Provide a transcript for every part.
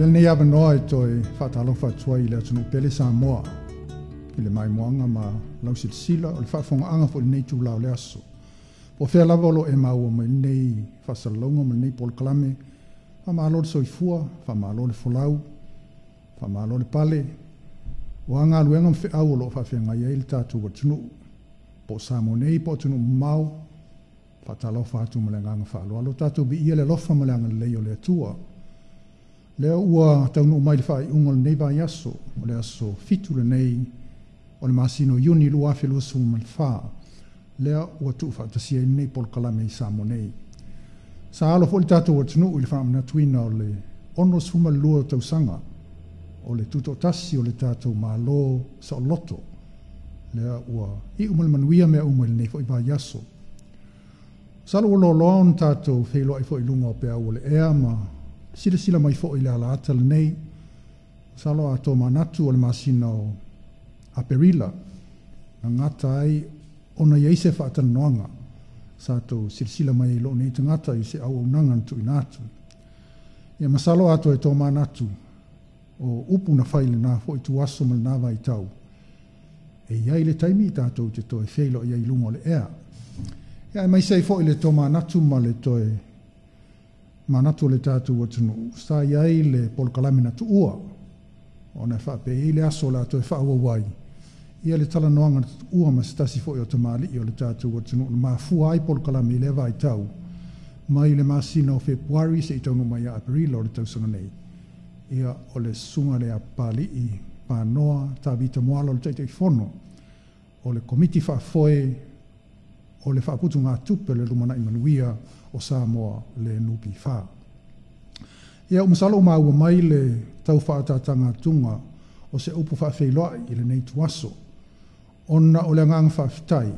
Avea lenei avanoa e toe faatalofa atu ai i le atunuu pele Samoa i le maimoaga ma lau silasila o le faafofogaaga foi i lenei itula o le aso. Po o fea lava o lo o e maua mai lenei faasalalauga ma lenei polokalame, faamalo le soifua, faamalo le folau, faamalo le pale, o a galuega ma feau o lo o faafeagai ai le tatou atunuu, po o Samoa nei po o atunuu mamao, faatalofa atu ma le agaga faaaloalo, tatou viia le alofa ma le agalelei o le Atua. Lea ua taunuu mai le faaiuga o lenei vaiaso, o le aso 7 lenei o le masina o Iuni 2024, lea ua tuufaatasia ai lenei polokalame i Samoa nei. Sa alo foi le tatou atunuu i le faamanatuina o le 62 tausaga o le tutoatasi o le tatou Malo saoloto, lea ua iu ma le manuia mea uma i lenei foi vaiaso. Masalo ua loaloa ona tatou feiloai foi i luga o peau o le ea ma silasila mai foi i le alaata lenei. Masalo a tomanatu o le masina o Aperila na gata ai ona i ai se faatalanoaga sa tou silasila mai ai i lou nei tagata i se auaunaga na tuuina atu. Ia masalo a toe tomanatu o upu na fai i lena foi tuaso ma lena vaitau, e i ai le taimi tatou te toe feiloai ai i luga o le ea. Ia aemaise ai foi le tomanatu ma le toe manatu o le tatou atunuu, sa i ai le polokalame na tuua, ona e faapea i le aso o le a toe faaauau ai ia le talanoaga na tuua ma se tasi foi o tamalii o le tatou atunuu na mafua ai polokalame i lea vaitau, mai le masina o Fepuari seia taunuu mai ia Aperila o le tausaga nei. Ia o le susuga lea Papali'i Panoa Tavita Moala o le Taitaifono o le Komiti Faafoe o le Faaputugatupe o le Lumanai Manuia o Samoa, le NPF. Ia, masalo ua maua mai le tau faaataataga atuga o se upu faafeiloai i lenei ituaso, ona o le agaga faafetai,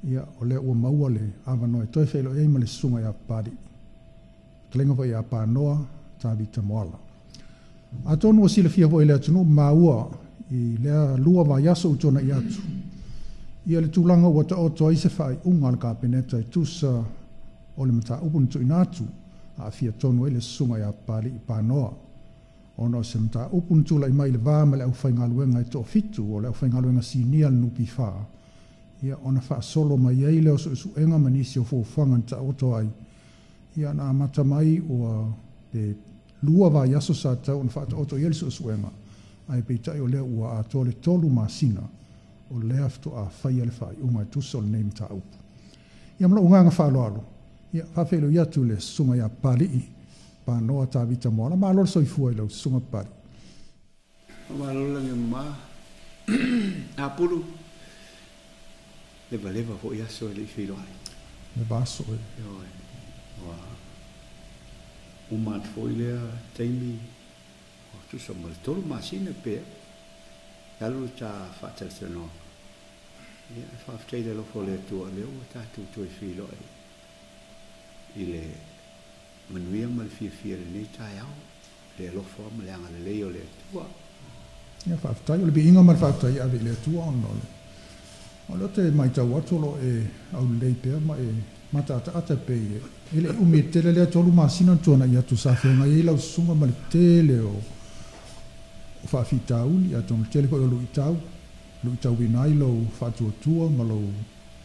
ia o lea ua maua le avanoa e toe feiloai ai ma le susuga ia Papali'i, fetalaiga foi ia Panoa Tavita Moala. Atonu ua silafia foi e le atunuu maua i lea 2 vaiaso ua tuanai atu, ia le tulaga ua taoto ai se faaiuga a le Kapeneta e tusa o le mataupu na tuuina atu, aafia tonu ai le susuga ia Papali'i Panoa, ona o se mataupu na tulai mai i le va ma le aufaigaluega e toafitu o le aufaigaluega sinia a le NPF, ia ona faasolo mai ai lea o suesuega ma nisi o fuafuaga na taoto ai, ia na amata mai ua pe 2 vaiaso sa tatau ona faataoto i ai le suesuega, ae peitai o lea ua atoa le 3 masina o lea faatoa faia le faaiuga e tusa o lenei mataupu. Ia ma lou agaga faaaloalo, ia faafeiloai atu le susuga ia Papali'i Panoa Tavita Moala. Malo le soifua i lau susuga Papali'i. Malo le ma Apulu, leva foi aso e le i feiloai. Leva aso e. Ua uma atu foi lea taimi, ua tusa ma le 3 masina pea, e alu le ta faatalatalanoaga. Ia, e faafetai le alofa o le Atua lea ua tatou toe feiloai i le manuia ma le fiafia i lenei taeao, le alofa ma le agalelei o le Atua. Ia, faafetai o le viiga ma le faafetai ave i le Atua ona o le te matau atu o lo e aulelei pea ma e mataataata pei e le umi e tele lea 3 masina na tuanai atu sa feagai ai lau susuga ma le tele o faafitauli, atonu tele foi o luitau, luitauina ai lau faatuatua ma lau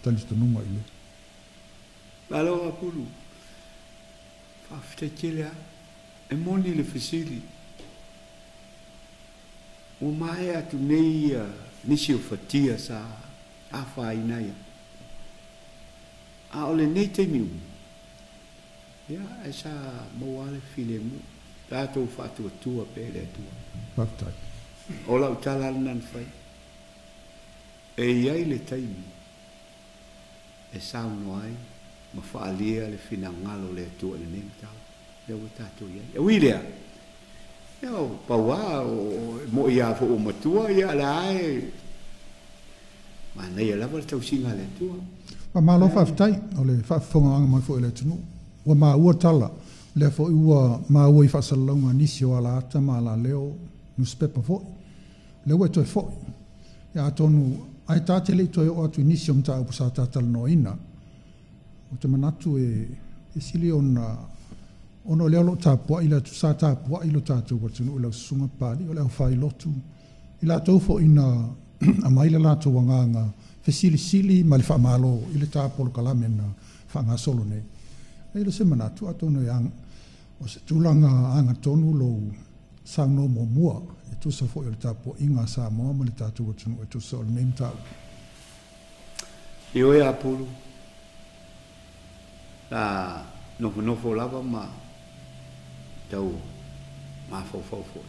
talitonuga i le. Malo Apulu, faafetai tele lava, e moni le fesili. Ua maea atu nei ia nisi o fatia sa afaina ia. A o lenei taimi uma, ia, e sa maua le filemu, tatou faatuatua pe le Atua. Faafetai. O lau tala lena na fai, e i ai le taimi e saunoa ai ma faalia le finagalo o le Atua i lenei mataupu. Lea ua tatou i ai. E ui lea, ia, o pauā, o moi lava foi ua matua, ia, o le a e manaia lava le tausiga a le Atua. Faamalo faafetai o le faafofogaaga mai foi i le atunuu. Ua maua tala, lea foi ua maua i faasalalauga a nisi o alaata ma alaleo newspaper foi. Lea ua e toe foi. Ia atonu ae ta te le i toe oo atu i nisi o mataupu sa tatalanoaina. O te manatu e sili ona Ona o lea o loo tapuai le atu sa tapuai lo tatou atunuu i lau susuga Papalii, o le aufailotu i latou foi na aumai le latou agaga fesilisili ma le faamalo i le ta polokalame na faagasolo nei. E i ai se manatu atonu e o se tulaga agatonu lou saunoa muamua e tusa foi o le tapuaiga a Samoa ma le tatou atunuu e tusa o lenei mataupu. Ioe Apulu, sa nofonofo lava ma tau mafaufau foi.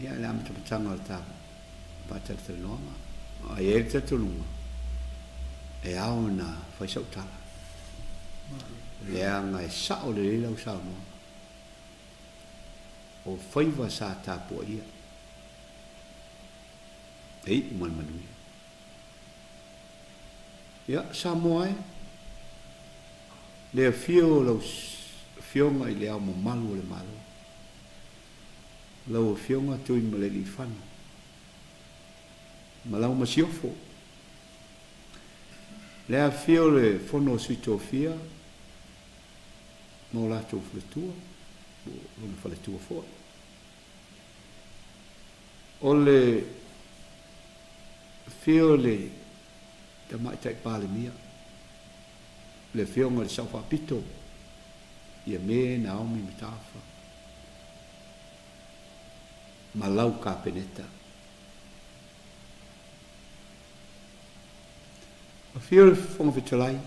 Ia, le amatamataga o le ta faatalatalanoaga. Ae i ai le talitonuga, e ao ona fai sau tala. Leaga e sao lelei lau saunoaga. O faiva sa tapuaia, e iu ma le manuia. Ia, Samoa e, le afio o lau Afioga i le Ao Mamalu o le Malo, lau Afioga Tuimalealiifano, ma lau Masiofo, le afio o le Fono o Sui Tofia ma o latou faletua, po o lona faletua foi. O le afio o le Tamaitai Palemia, le Afioga i le Sao Faapito, Fiame Naomi Mataafa, ma lau Kapeneta. Afio le Fofoga Fetalai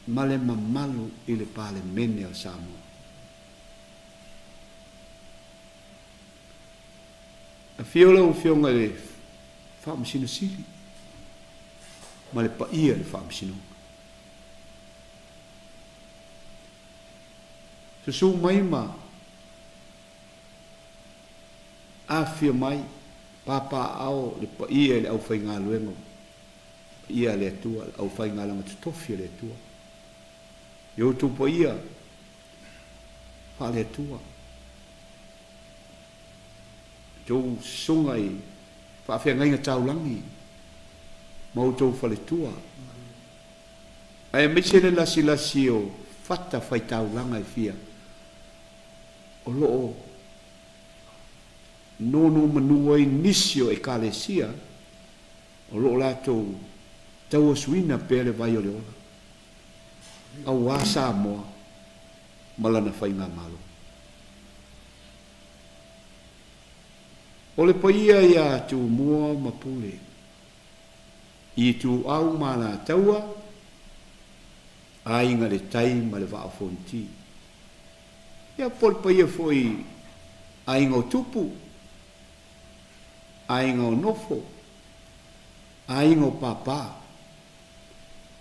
ma le mamalu i le Palemene o Samoa. Afio lau Afioga i le Faamasino Sili ma le paia i le Faamasinoga. Susu mai ma afifio mai papaaao le paia i le aufaigaluega paia a le Atua, le aufaigaluega totofi a le Atua. I outou paia faale-Atua, outou susuga i faafeagaiga taulagi ma outou faletua, aemaise le lasilasi o fata faitaulaga e fia o lo o nonomanu ai nisi o Ekalesia o lo o latou tauasuina pea le vai o le ola aua Samoa ma lana faigamalo. O le paia ia Tumua ma Pule, Ituau ma Alataua, Aiga i le Tai ma le Vaa o Fonoti. Ia po o le paia foi i Aiga o Tupu, Aiga o Nofo, Aiga o Pāpā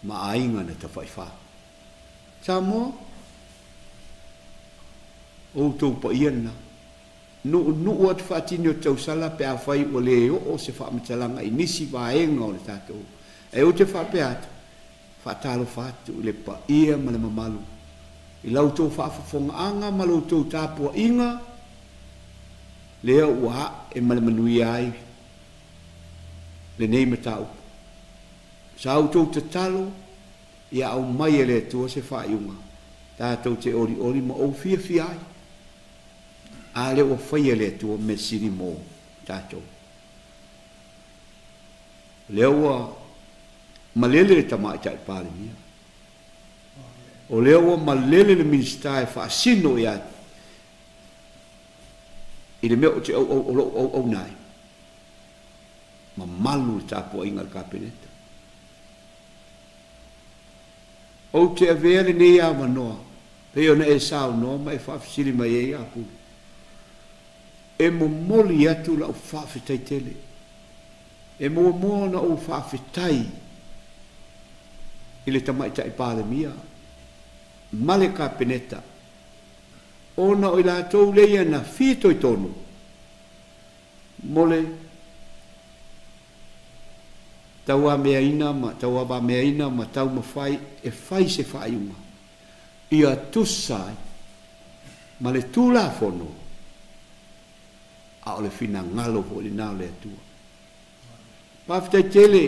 ma Aiga na Tafaifa. Samoa, o outou paia lena. Nuunuu atu faatini o tausala pe afai ua le oo se faamatalaga i nisi vaega o le tatou. Ae ou te faapea atu, faatalofa atu i le paia ma le mamalu i la outou faafofogaaga ma la outou tapuaiga lea ua ae ma le manuia ai lenei mataupu. Sa outou tatalo ia aumai e le Atua se faaiuga tatou te olioli ma ou fiafia ai. A lea ua faia e le Atua mea sili mo tatou. O lea ua malele le Tamaitai Palemia. O lea ua malele le Minisita e faasino ia i le mea o te auau o lou auauna ai. Mamalu le tapuaiga a le Kapeneta. Ou te avea lenei avanoa pei ona e saunoa ma e faafesili mai ai Apulu, e momoli atu lau faafetai tele. E muamua ona ou faafetai i le Tamaitai Palemia ma le Kapeneta ona o i latou leia na fitoitonu mo le tauameaina ma tauavameaina ma taumafai e fai se faaiuga ia tusa ai ma le Tulafono, a o le finagalo foi lena o le Atua. Faafetai tele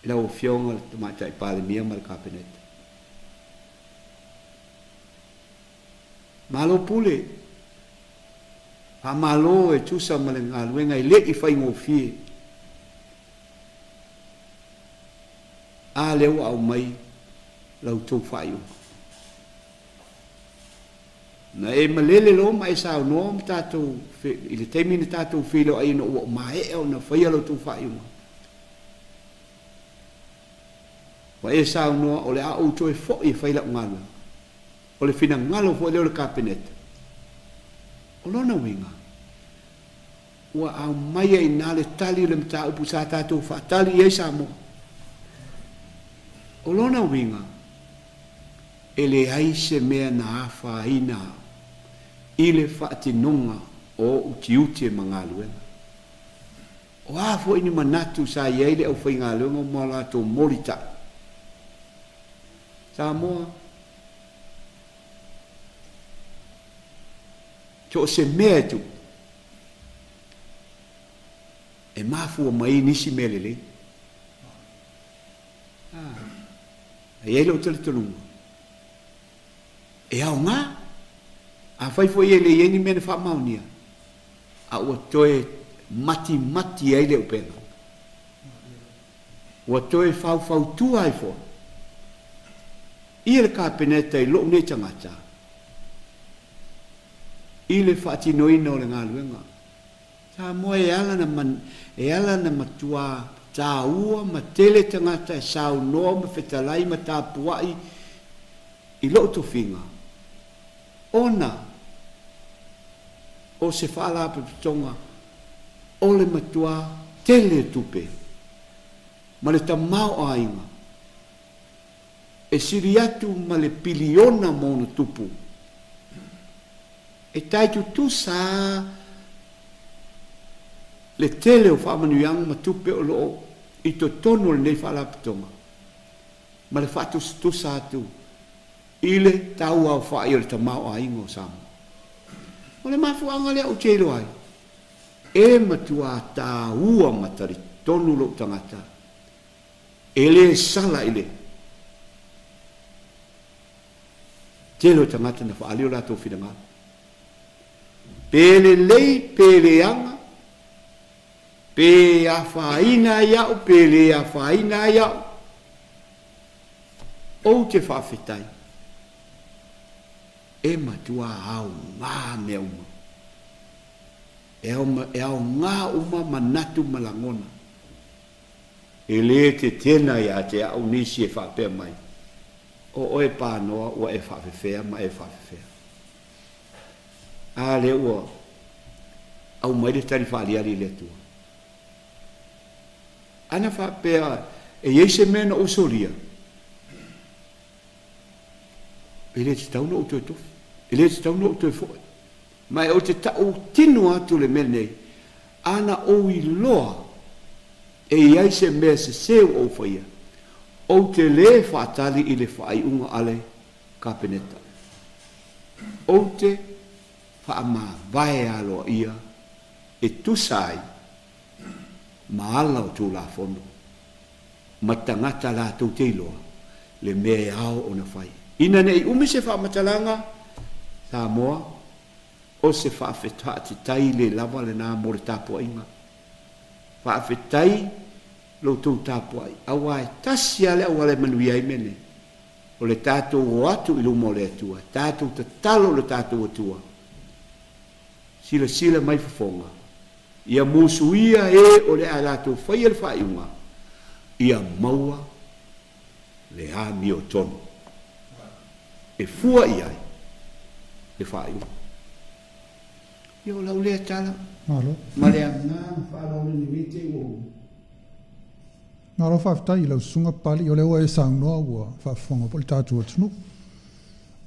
i lau Afioga i le Tamaitai Palemia ma le Kapeneta. Malo pule, faamalo e tusa ma le galuega e le'i faigofie. A lea ua aumai la outou faaiuga. Na e malele loa ma e saunoa ma tatou i le taimi na tatou feiloai ina ua maea ona faia la outou faaiuga. Ua e saunoa o le a ou toe fo'i e fai la'u galuega. O le finagalo foi lea o le Kapeneta. O lona uiga, ua aumai ai i ina le tali o le mataupu sa tatou faatali i ai Samoa. O lona uiga, e leai se mea na afaina au i le faatinoga o o'u tiute ma galuega. O a foi ni manatu sa i ai le aufaigaluega ma o latou molita'i, Samoa, so o se mea e tupu, e mafua mai ai nisi mea lelei. E i ai lou talitonuga, e aoga. Afai foi e le i ai ni mea na faamaonia, a ua toe matimati ai le upega, ua toe faufautua ai foi ia le Kapeneta i lou nei tagata i le faatinoina o le galuega. Samoa e ala na e ala na matuā tāua ma tele tagata e saunoa ma fetalai ma tapua'i i lou tofiga, ona o se faalapotopotoga o le matuā tele o tupe ma le tamaoaiga e sili atu ma le piliona ma ona tupu, e tai tutusa lava le tele o faamanuiaga ma tupe o lo o i totonu o lenei faalapotopotoga ma le faatusatusa atu i le tauaofa'i o le tamaoaiga o Samoa. O le mafuaaga lea ou te iloa ai, e matuā tāua ma talitonu lou tagata, e lē sala i le tele o tagata na faaali o latou finagalo. Pe lelei pe leaga, pe afaina ai a'u pe lē afaina ai a'u, ou te faafetai e matua aoga mea uma. E aoga uma manatu ma lagona. E lē tetena iā te a'u nisi e faapea mai, O oe Panoa ua e faafefea ma e faafefea. A lea ua aumai le tali faaliali i le Atua. Ana faapea e i ai se mea na ou solia, e le tatau ona ou toe tofi, e le tatau ona ou toe fo'i. Ma e ou te ta'utino atu le mea lenei, ana ou iloa e i ai se mea sesē ua ou faia, ou te lē faatali i le faaiuga a le Kapeneta. Ou te faamavae aloaia e tusa ai ma ala o Tulafono ma tagata latou te iloa le mea e ao ona fai. Ina ne i umi se faamatalaga, Samoa, o se faafetai le lava lena mo le tapuaiga. Faafetai lo outou tapuai, aua e tasi lava le auala e manuia ai mea nei, o le tatou o atu i luma o le Atua, tatou tatalo i lo tatou Atua, silasila mai fofoga, ia musuia e o le a latou faia le faaiuga, ia maua le amiotonu e fua i ai le faaiuga. Ia o lau lea tala. Malo. Ma le agaga faaaloalo ina nei te i ua umi. Malo faafetai i lau susuga Papalii, o lea ua e saunoa ua faafofoga foi le tatou atunuu,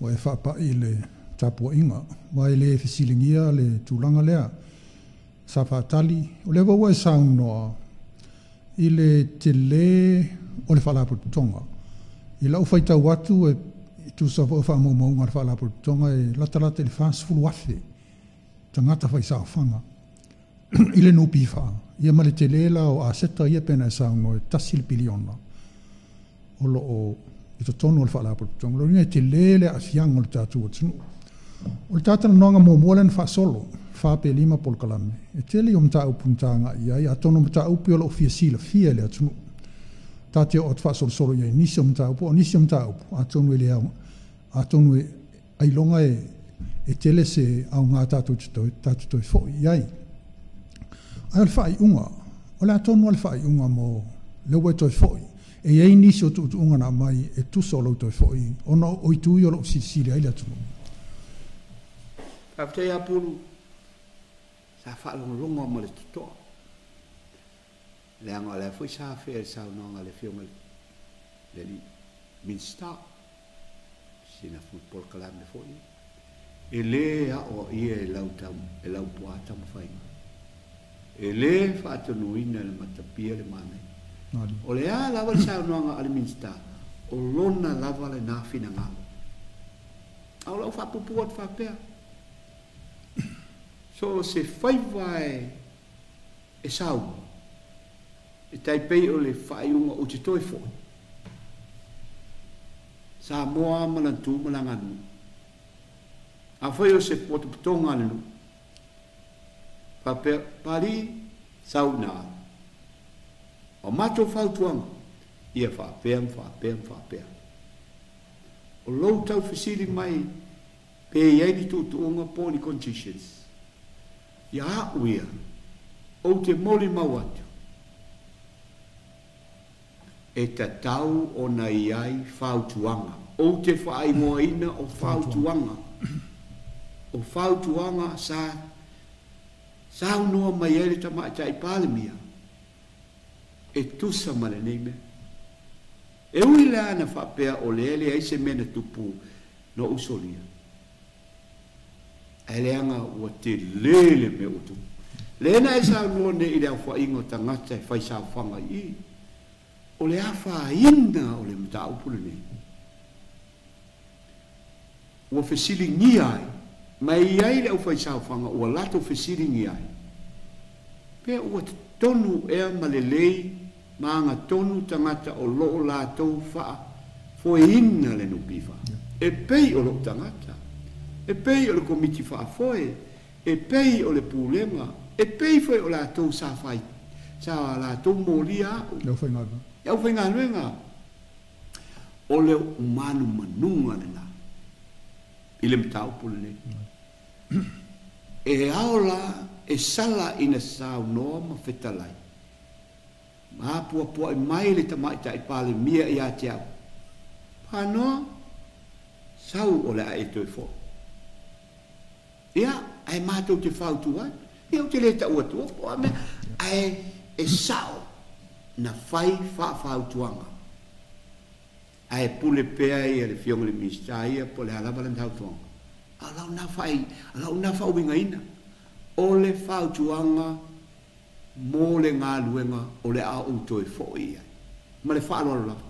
ua e faapai i le tapuaiga, aua e le fesiligia le tulaga lea sa faatali. O lea foi ua e saunoa i le tele o le Faalapotopotoga. I lau faitau atu e tusa foi o faamaumauga a le Faalapotopotoga e latalata i le 40,000 tagata faisaofaga i le NPF, ia ma le tele la o aseta ia pei ona e saunoa e tasi le piliona o lo o i totonu o le Faalapotopotoga. O lona uiga e tele le aafiaga o le tatou atunuu. O le tatalanoaga muamua lea na faasolo, 4 pe 5 polokalame, e tele o mataupu na taga'i i ai, atonu o mataupu o lo'o fia silafia e le atunuu. Ta te oo atu faasolosolo i ai nisi o mataupu, o nisi o mataupu, atonu e le ao, atonu e ailoga e tele se aogā tatou te toe fo'i i ai. Ae o le faaiuga, o le atonu o le faaiuga mo le ua e toe fo'i, e iai nisi o tuutuuga na aumai e tusa o lou toe fo'i, ona o itu ia o lo'o silisili ai le atunuu. Faafetai ia Pulu, sa faalogologo ma le totoa. Leaga o lea foi sa afea i le saunoaga a le Afioga i le alii Minisita, sina foi polokalame foi, e lē aoaia e lau e Laupua Tamafaiga. E lē faatonuina e le Matapia le manaia. O le a lava le saunoaga a le Minisita, o lona lava lenā finagalo. A o lau faapuupuu atu faapea, so o se faiva e sau, e taipei o le faaiuga ou te toe fo'i, Samoa ma lana tu ma lana aganuu. Afai o se potopotoga a le nuu, faapea, Papalii, sau ina alu. O matou fautuaga, ia faapea ma faapea ma faapea. O lou taufesili mai pe i ai ni tuutuuga po o ni conditions, ia a'u ia, ou te molimau atu, e tatau ona i ai fautuaga. Ou te faaigoaina o fautuaga. O fautuaga sa saunoa mai ai le Tamaitai Palemia e tusa ma lenei mea. E ui la na faapea o lea e leai se mea na tupu na ou solia, ae leaga ua telē le mea ua tupu. Lea na e saunoa nei i le aofaiga o tagata e fai saofaga i i, o le afaina o le mataupu lenei, ua fesiligia ai, ma e i ai le aufaisaofaga ua latou fesiligia ai, pe ua totonu ea ma lelei ma agatonu tagata o loo latou faafoeina le NPF. E pei o lou tagata, e pei o le komiti faafoe, e pei o le pulega, e pei foi o latou sa fai, sa latou molia a'u. Le aufaigaluega. Le aufaigaluega. O le manumanuga lenā i le mataupu lenei. E ao la e sala ina saunoa ma fetalai, ma apuapua'i mai le Tamaitai Palemia ia te au, Panoa, sau o le a e toe fo'i. Ia, ae matou te fautua ai. Ia, ou te le tau atua po o a mea, ae e sa'o na fai faafautuaga. Ae pule pea ia le Afioga i le Minisita ia po o le a lava lana fautuaga. A o lau na faai, o lau na faauigaina, o le fautuaga mo le galuega o le a ou toe fo'i i ai. Ma le faaaloalo lava.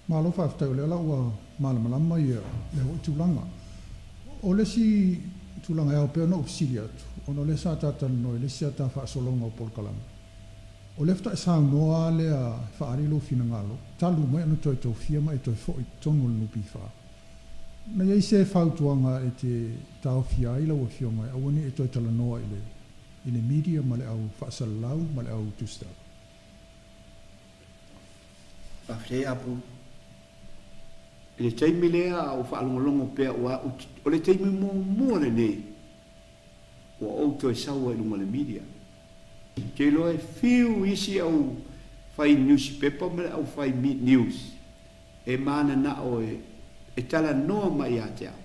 Malo faafetai, o lea la ua malamalama ia lea foi tulaga. O le isi tulaga e ao pea ona ou fesili atu, ona o lea sa talatalanoa i le isi ata faasologa o polokalame, o lea faatoa e saunoa lea e faaali lou finagalo, talu mai ona toe tofia ma e toe fo'i i totonu o le NPF. Na i ai se fautuaga e te taofia ai lau Afioga e aua ne i e toe talanoa i le media ma le au faasalalau ma le au tusitala? Faafetai Apu. I le taimi lea a ou faalogologo pea aua o le taimi muamua lenei ua ou toe sau ai i luga o le media. Ou te iloa e fiu isi au fai newspaper ma le au fai news e mananao e talanoa mai ia te au.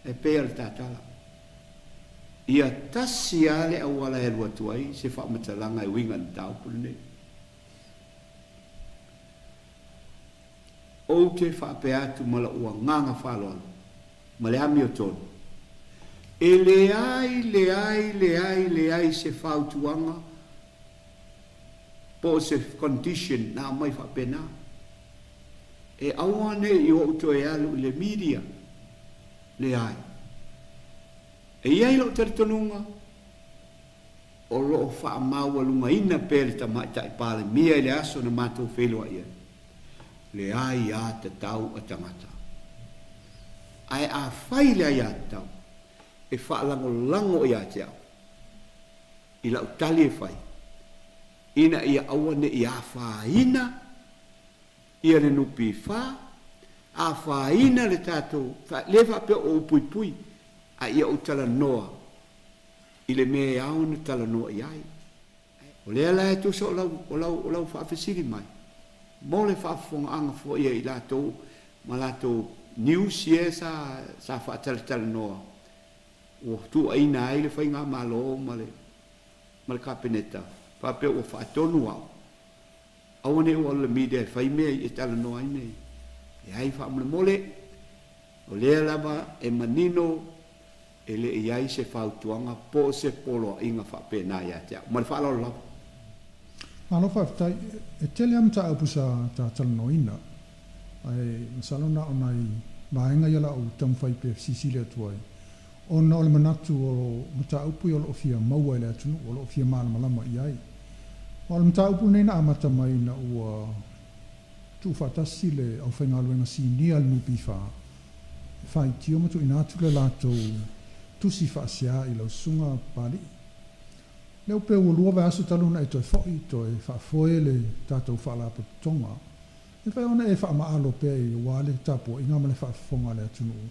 E pei o le tatala. Ia tasi lava le auala e alu atu ai se faamatalaga e uiga i le mataupu lenei. Ou te faapea atu ma lou agaga faaaloalo ma le amiotonu, e leai, leai, leai, leai se fautuaga po o se condition na aumai faapena. E aua ne i ou toe alu i le media, leai. E i ai lou talitonuga, o lo o faamaualugaina pea le Tamaitai Palemia i le aso na matou feiloai ai, leai a tatau a tagata. Ae afai le aiatatau e faalagolago ia te au i lau tali e fai, ina ia aua ne i afaina ia le NPF, afaina le tatou, le faapea o ou puipui, a ia ou talanoa i le mea e ao ona talanoa i ai. O lea la e tusa o lau, o lau, o lau faafesili mai, mo le faafofogaaga foi a i latou ma latou news ia sa faatalatalanoa, ua tuuaina ai le faigamalo ma le Kapeneta, faapea ua faatonu au, aua ne i ou alu i le media e fai mea e talanoa ai mea ia. Leai, faamolemole, o lea lava e manino e le i ai se fautuaga po o se poloaiga faapena ia te au. Ma le faaaloalo lava. Malo faafetai. E tele lava mataupu sa talanoaina, ae masalo na o nai vaega ia la ou taumafai pea fesilisili atu ai, ona o le manatu o mataupu ia o lo o fia maua e le atunuu, o lo o fia malamalama i ai. Ma o le mataupu lenei na amata mai ina ua tuufaatasi le aufaigaluega sinia a le NPF, e faitio ma tuuina atu le latou tusi faasea i lau susuga Papalii. Lea ua pei ua lua vaiaso talu ona e toe foi, toe faafoe le tatou faalapotopotoga. E mafai ona e faamaalo pea i aua le tapuaiga ma le faafofoga a le atunuu,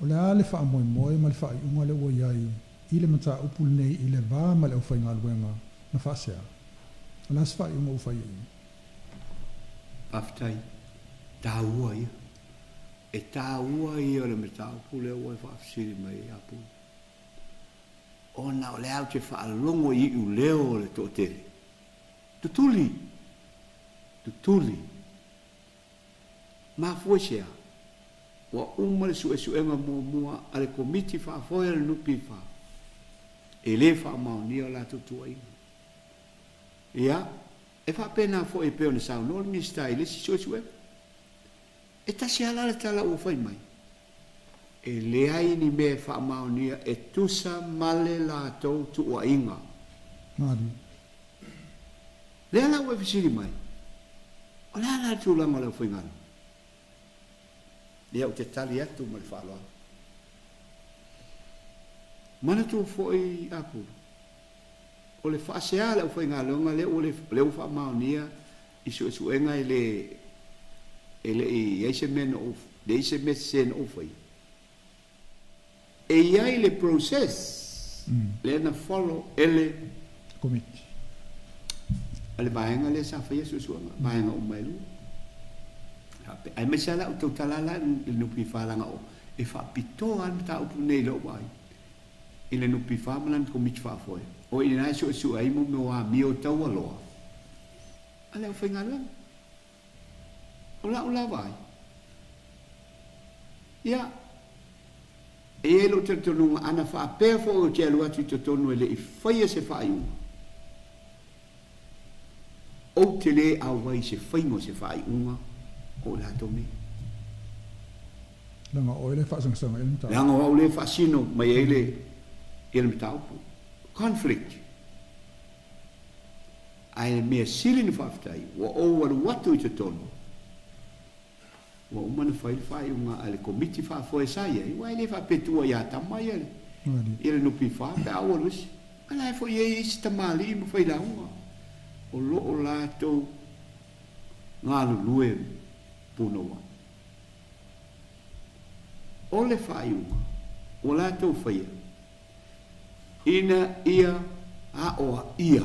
o le a le faamoemoe ma le faaiuga lea ua i ai i le mataupu lenei i le va ma le aufaigaluega na faasea. O le a se faaiuga ua fai i ai? Faafetai. Taua ia. E taua ia o le mataupu lea ua e faafesili mai ai Apulu. Ona o lea ou te faalogo i iuleo o le toatele. Tutuli. Tutuli. Mafua i se a? Ua uma le suesuega muamua a le Komiti Faafoe a le NPF e le faamaonia o latou tuuaiga. Ia, e faapena foi e pei ona saunoa le Minisita i le isi suesuega. E tasi lava la le tala ua fai mai, e leai ni mea e faamaonia e tusa ma le latou tuuaiga. Malie. Lea la ua e fesili mai, o le a la le tulaga o le aufaigaluega? Ia, ou te tali atu ma le faaaloalo. Manatua foi Apulu, o le faasea a le aufaigaluega lea ua lea ua faamaonia i suesuega e le i i ai se mea na ou, leai se mea sese na ou faia. E i ai le process lea na follow e le Komiti. A le vaega lea sa faia suesuega, vaega uma e lua. Aemaise lava la ou tautala la i le NPF leaga o e faapitoa lava le mataupu lenei i lou vaai i le NPF ma lana Komiti Faafoe. O i ina e suesue ai mo mea o amio taualoa a le aufaigaluega. O lau la vaai, ia, e i ai lou talitonuga ana faapea foi ou te alu atu i totonu e le i faia se faaiuga, ou te le auai i se faiga o se faaiuga o i latou nei. Leaga o oe le faasagasagaina le mataupu. Leaga o au lea e faasino mai ai le, ia le mataupu. Conflict. Ae mea sili na faafetai, ua ou alu atu i totonu, ua uma ona fai le faaiuga a le Komiti Faafoe sa i ai, aua e le faapea tuua ia tama ia le, ia le NPF pe a ou alu ese. A la e foi e i ai isi tamalii ma failauga o lo o latou galulue punouai. O le faaiuga ua latou faia, ina ia aoaia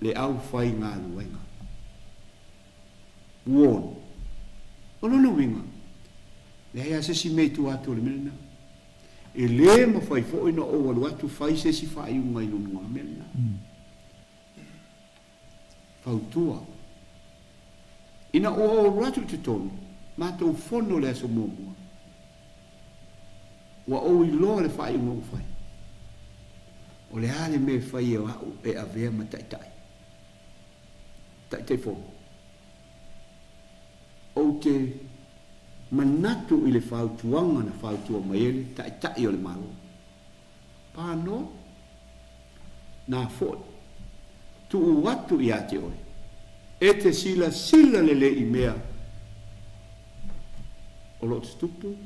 le aufaigaluega. Warn. O lona uiga, leai lava se isi mea i tua atu o le mea lena. E le mafai foi ona ou alu atu fai se isi faaiuga i luga o le mea lena. Fautua. Ina ua ou alu atu i totonu, matou fono i le aso muamua, ua ou iloa le faaiuga ua fai. O le a le mea e fai e au e avea ma taitai? Taitaifono. Ou te manatu i le fautuaga na fautua mai ai le Taitai o le Malo. Panoa, na foi, tuu atu ia te oe, e te silasila lelei i mea o lo o tutupu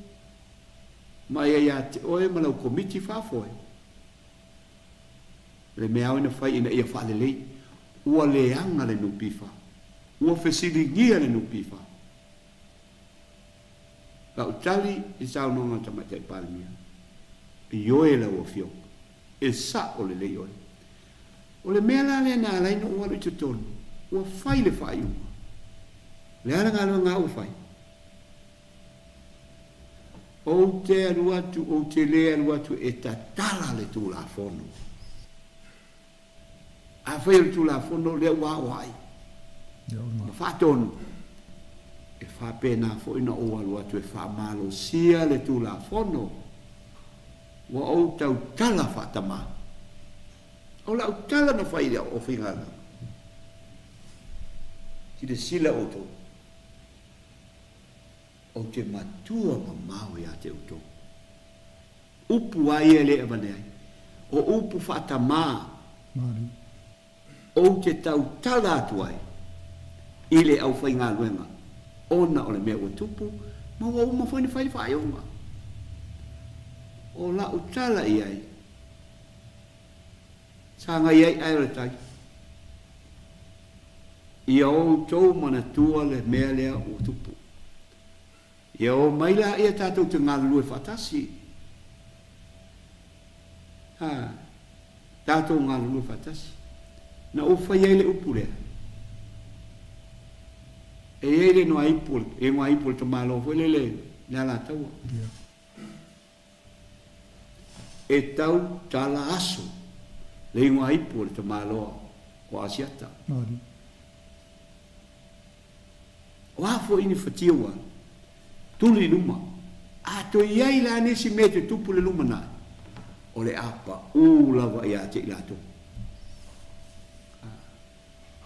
Ma ia ia te oe ma lau komiti faafoe. Le mea ao ina fai ina ia faalelei. Ua leaga le NPF. Ua fesiligia le NPF. Lau tali i saunoaga a le Tamaitai Palemia. Ioe lau Afioga. E sao lelei oe. O le mea la lea na ala ai ona ou alu i totonu, ua fai le faaiuga. O le a le galuega a ua fai? Ou te alu atu, ou te le alu atu e tatala le Tulafono. Afai o le Tulafono lea ua aoai ma faatonu, e faapena foi ona ou alu atu e faamalosia le Tulafono ua ou tautala faatamā. O lau tala na fai i le aufaigaluega, Silasila outou, ou te matua mamao ia te outou. Upu a ia e le avane ai, o upu faatamā ou te tautala atu ai i le aufaigaluega ona o le mea ua tupu ma ua uma foi ona fai le faaiuga. O lau tala i ai, sagai ai ae o le tai. Ia outou manatua le mea lea ua tupu. Ia omai laia tatou te galulue faatasi. Ha, tatou galulue faatasi. Na ou fai ai le upu lea. E i ai le igoa ipu, le igoa ipu o le tamaloa foi lele le Alataua. E tau tala aso le igoa ipu o le tamaloa o Asiata. O a foi ni fatia ua tuli i luma, a toe i ai la nisi mea e toe tupu i le lumanai, o le a paʻū lava ia te i latou.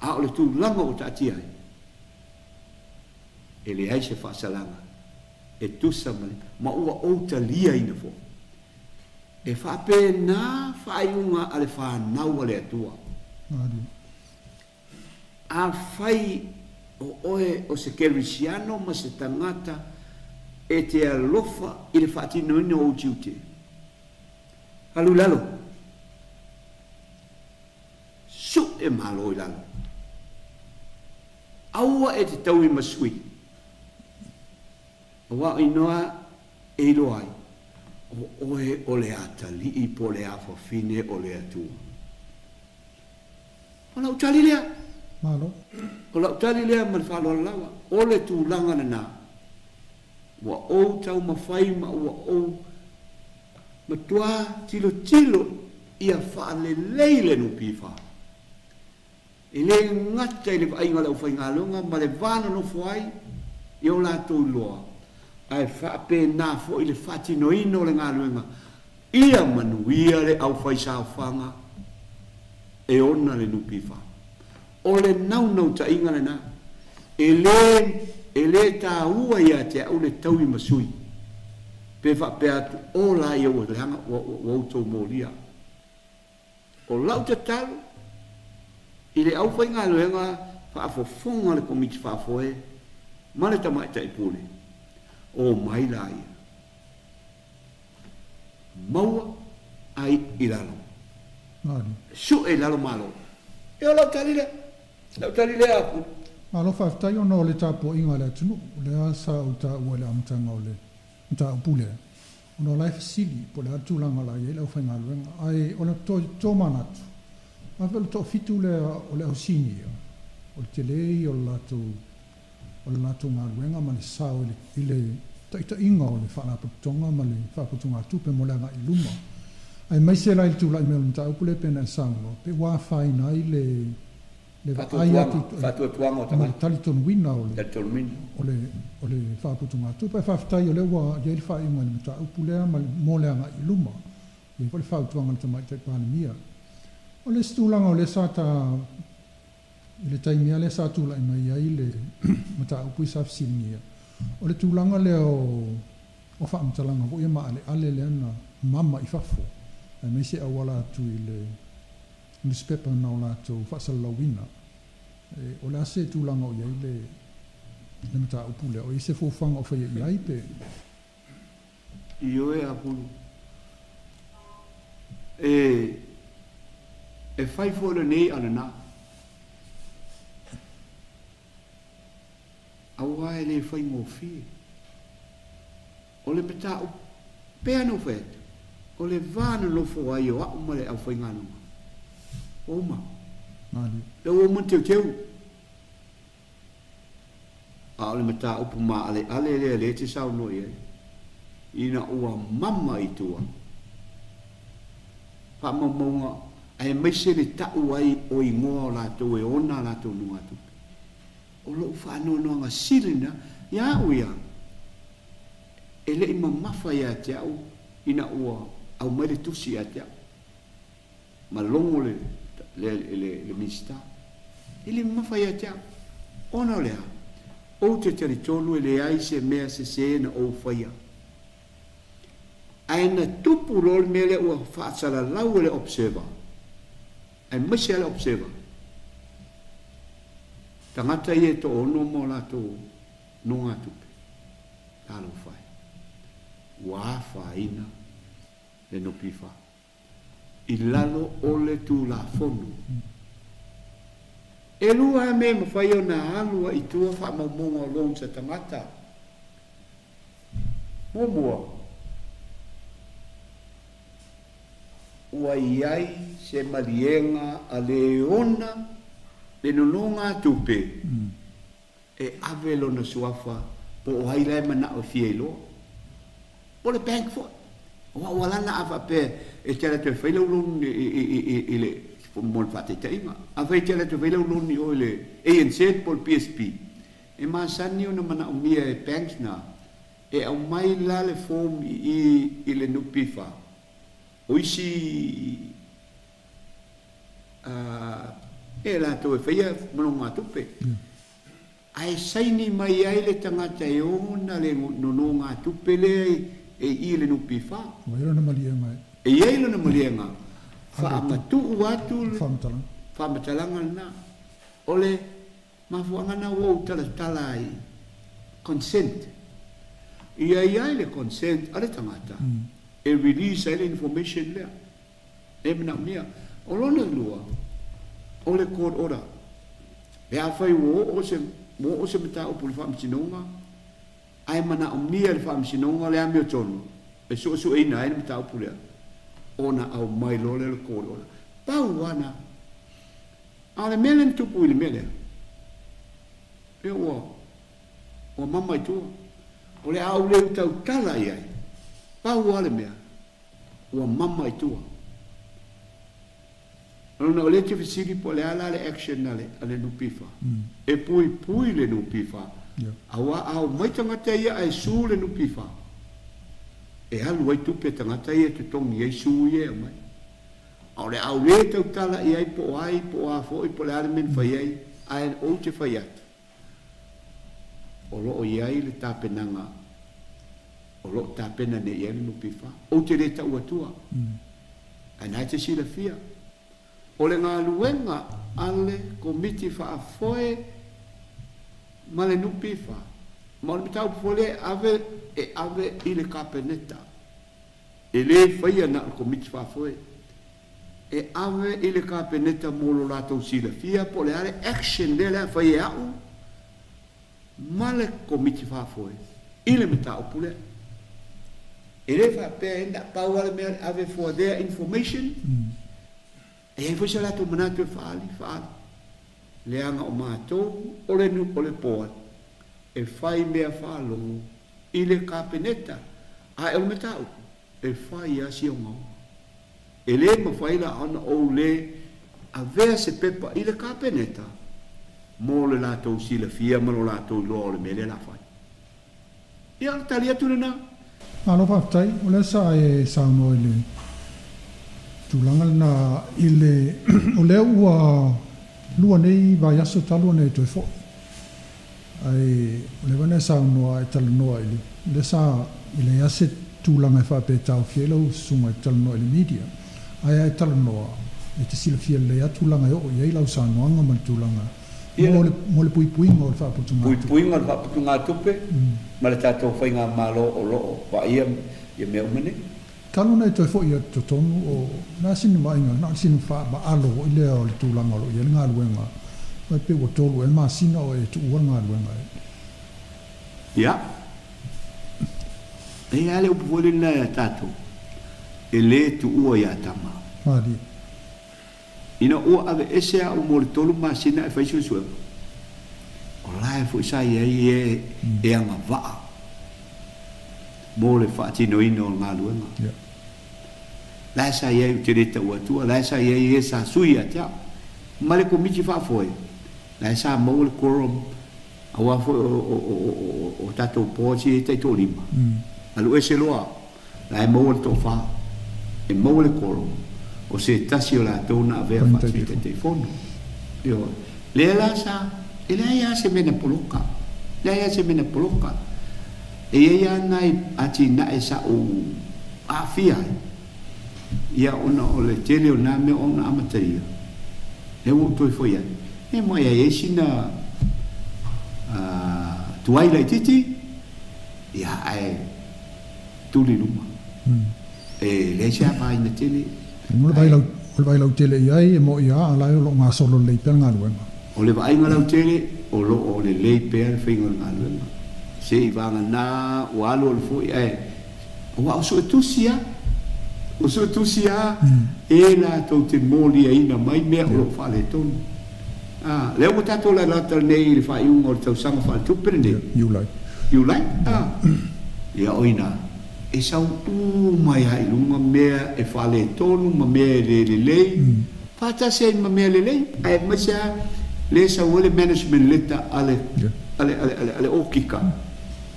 A o le tulaga ua taatia ai, e leai se faasalaga e tusa ma le, ma ua ou taliaina foi. E faapena faaiuga a le fanau a le Atua. Afai o oe o se Kerisiano ma se tagata e te alofa i le faatinoina o ou tiute, alu i lalo, suʻe malo i lalo. Aua e te taui ma sui, aua o inoa e iloa ai o oe o le atalii po o le afafine o le Atua. O lau tali lea. Malo. O lau tali lea ma le faaaloalo lava. O le tulaga lena ua ou taumafai ma ua ou matua tilotilo ia faalelei le NPF. E le gata i le vaaiga o le aufaigaluega ma le va nonofo ai i o latou iloa, ae faapena foi le faatinoina o le galuega ia manuia le aufaisaofaga e ona le NPF. O le naunautaiga lena. E le, e le taua ia te au le taui ma sui, pe faapea atu, o la ia ua leaga, ua, ua outou molia. O lau tatalo i le aufaigaluega faafofoga a le Komiti Faafoe ma le Tamaitai Pule, omai laia, maua ai i lalo. Sue i lalo malo. Ia o lau tali lea. Lau tali lea a Pule. Malo faafetai ona o le tapuaiga a le atunuu, lea sa ou taua i le amataga o le mataupu lea, ona o la e fesili po o le a le tulaga o la e i ai le aufaigaluega. Ae o le tomanatu, afai o le toafitu lea o le au sinia, o le tele ia o le latou o le latou galuega ma le sao i le taitaiga o le Faalapotopotoga ma le Faaputugatupe mo le agai i luma. Aemaise la i le tulai mai o le mataupu lea pei ona e saunoa, pe ua afaina ai le le vaai atu Faatuatuaga o ma le tagata. talitonuina o le Talitonuina. o le o le faaputugatupe. Ae faafetai o lea ua i ai le faaiuga i le mataupu lea ma mo le agai i luma. E i ai foi le fautuaga a le Tamaitai Palemia. O le isi tulaga o lea sa ta I le taimi lava lea sa tulai mai ai le mataupu i sa fesiligia, o le tulaga lea o faamatalaga foi ia maaleale lea na mama i fafo, aemaise e auala atu i le nusipepa na o latou faasalalauina. O le a se tulaga o i ai le mataupu lea? O i ai se fuafuaga o faia i ai pe? Ioe Apulu. E fai foi lenei a lena. Auā e le faigofie. O le mataupu, pea na ou fai atu, o le va nonofo ai o au ma le aufaigaluega, ua uma. Lea ua uma ona teuteu. A o le mataupu maaleale lea lea e te saunoa i ai, ina ua mama i tua faamaumauga aemaise le tau ai o igoa o latou e ona a latou nogatupe. O lou faanoanoaga sili lena ia au ia, e le i mamafa ia te au ina ua aumai le tusi ia te au ma logo le le Minisita. E le mamafa ia te au, ona o le a? Ou te talitonu e leai se mea sese na ou faia. Ae na tupu loa le mea lea ua faasalalau e le Observer, aemaise lava le Observer, tagata ia e toaono ma o latou nogatupe, talofa e, ua afaina le NPF i lalo o le Tulafono. E lua lava mea e mafai ona alu ai i tua faamaumauga o loans a tagata. Muamua, ua i ai se maliega a le ona le nonogatupe e ave lona suafa po o ai la e manao e fia iloa. Po o le bank foi. Aua ua lana a faapea e te alu atu e fai lau loan i le, mo le faataitaiga, afai e te alu atu e fai lau loan i o i le ANZ po o le PSB, e masani ona manaomia e banks na e aumai la le form i i i le NPF. O isi e latou e faia nonogatupe. Ae saini mai ai le tagata e ona le nonogatupe lea e i i le NPF. Ua i ai lona maliega e. E i ai lona maliega. Faamatuu atu le faamatalaga. Faamatalaga lena. O le mafuaaga lena ua ou talatala ai, consent. Ia i ai le consent a le tagata e release ai le information lea e manaomia. O lona lua, o le court order. Pe afai ua oo se, ua oo se mataupu i le Faamasinoga, ae manaomia e le Faamasinoga le amiotonu e suesueina ai le mataupu lea, ona aumai loa lea o le court order. Pau lava lena. A o le mea lea na tupu i le mea lea, ia ua, ua mama i tua. O le a ou le utautala i ai, pau lava le mea, ua mama i tua. Ona o lea e te fesili po o le a la le action a le, a le NPF. E puipui le NPF, aua a omai tagata ia ae su le NPF, e alu ai tupe a tagata ia e totogi ai su ia e aumai. A o le a ou le tautala i ai po o ai, po o a foi, po o le a le mea na fai ai, ae ou te fai atu, o lo o i ai le tapenaga o lo o tapena nei i ai le NPF. Ou te le tau atua, ae na e te silafia. O le galuega a le Komiti Faafoe ma le NPF, ma o le mataupu foi lea e ave, e ave i le Kapeneta. E le faia na o le Komiti Faafoe. E ave i le Kapeneta mo lo latou silafia po o le a le action lea o le a fai e au ma le Komiti Faafoe i le mataupu lea. E le faapea e na pau lava le mea o le ave for their information, e i ai foi so latou manatu e faaali, faaali. Leaga o matou o le o le board e fai mea faalogo i le Kapeneta, ae o le mataupu e fai lava si ogaoga. E le mafai la ona ou le avea se pepa i le Kapeneta mo le latou silafia ma lo latou iloa o le mea lea o le a fai. Ia, o le tali atu lena. Malo faafetai, o lea sa e saunoa i le tulaga lena i le o lea ua lua nei vaiaso talu ona e toe foi. Ae o lea foi na e saunoa e talanoa i le lea sa e leai lava se tulaga e faapea e taofia ai lau susuga e talanoa i le media. Ae a e talanoa, e te silafia lelei lava tulaga e oo i ai lau saunoaga ma le tulaga mo le mo le puipuiga o le faaputugatupe. Puipuiga o le faaputugatupe ma le tatou faigamalo o lo o vaaia Ia mea uma nei. Talu ona e toe fo'i atu totonu o le a sina vaaiga, na o le sina faamaalo foi lea o le tulaga o lo o i ai le galuega, aua e pei ua 3 ea masina o e tuua le galuega e. Ia. E i ai lava le upu foi lena ia tatou, e le tuua ia tama. Malie. Ina ua aveese au mo le 3 masina e fai suesuega, o la e foi sa i ai e e agavaa mo le faatinoina o le galuega. La e sa i ai ou te le tau atua, la e sa i ai e sa sui ia te au ma le Komiti Faafoe, la e sa maua le quorum aua foi o tatou boards ia e taitoalima. Alu ese loa au, la e maua le toafa, e maua le quorum, o se tasi o latou na avea faa-Sui Taitaifono. Ioe. Lea la sa, e leai lava se mea na poloka, leai lava se mea na poloka. E i ai lava nai atinae sa ou aafia ai, ia ona o le tele o na mea o au na amatalia, lea ua ou toe foi atu, e mai ai ai sina tuai laitiiti, ia ae tuli i luma. E leai se afaina tele. O le vaai lautele i ai e mo'i lava, a o la e o lo o gasolo lelei pea le galuega. O le vaaiga lautele, o lo o lelei pea le faiga o le galuega. Se i vagana ua alualu foi ae aua o suetusi lava, o suetusi lava e latou te moliaina mai mea o lo o faaletonu. A, lea ua tatou latalata nei i le faaiuga o le tausaga faaletupe lenei. Iulai. Iulai, a. Ia o ina, e sau uma ai lava i luga mea e faaletonu ma mea e le lelei, faatasi ai ma mea lelei, aemaise lava lea e sau ai le management letter a le, a le, a le, a le okika.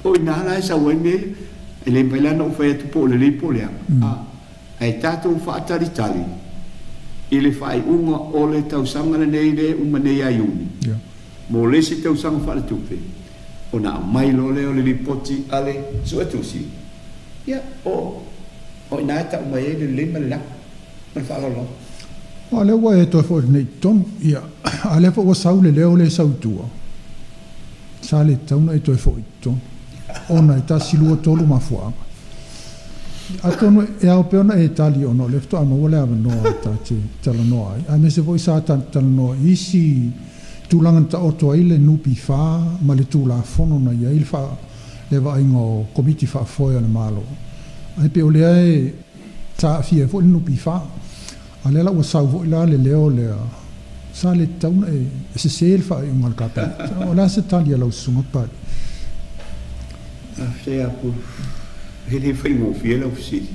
O ina la e sau ai mea ia. E le mafai la ona ou fai atu po o lelei po o leaga, a, ae tatou faatalitali i le faaiuga o le tausaga lenei lea e uma nei ia Iuni, mo le isi tausaga faaletupe, ona aumai loa lea o le lipoti a le suetusi, ia, o, o i ina e tau mai ai le lelei ma le leaga, ma le faaaloalo. A lea ua e toe foi nei i totonu, ia, a lea foi ua sau le leo lea e sau i tua, sa le tatau ona e toe foi i totonu, ona e 1, 2, 3 mafuaaga. Atonu e ao pea ona e tali ona o lea faatoa maua le avanoa ta te talanoa ai, aemaise foi sa talanoa i isi tulaga na taoto ai le NPF ma le Tulafono na i ai le le vaaiga o Komiti Faafoe a le Malo. Ae pei o lea e sa aafia ai foi le NPF. A lea la ua sau foi la le leo lea, sa le tatau ona e sese le faaiuga a le Kapeneta. O le a se tali a lau Susuga Papalii? Faafetai Apulu. E le faigofie lau fesili.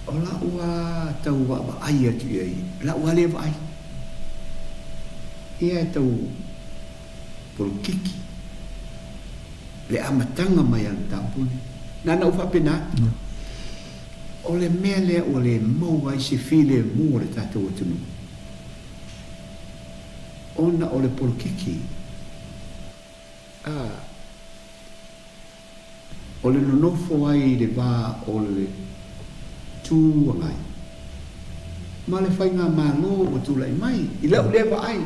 O lau lava tau vaavaai atu i ai, lau lava lea vaai, ia e tau polokiki le amataga mai a le mataupu lenei. Na ona ou faapena atu. O le mea lea ua le maua ai se filemu o le tatou atunuu, ona o le polokiki, a, o le nonofo ai i le va o le Itu Agai ma le faigamalo ua tulai mai i lau lea vaai.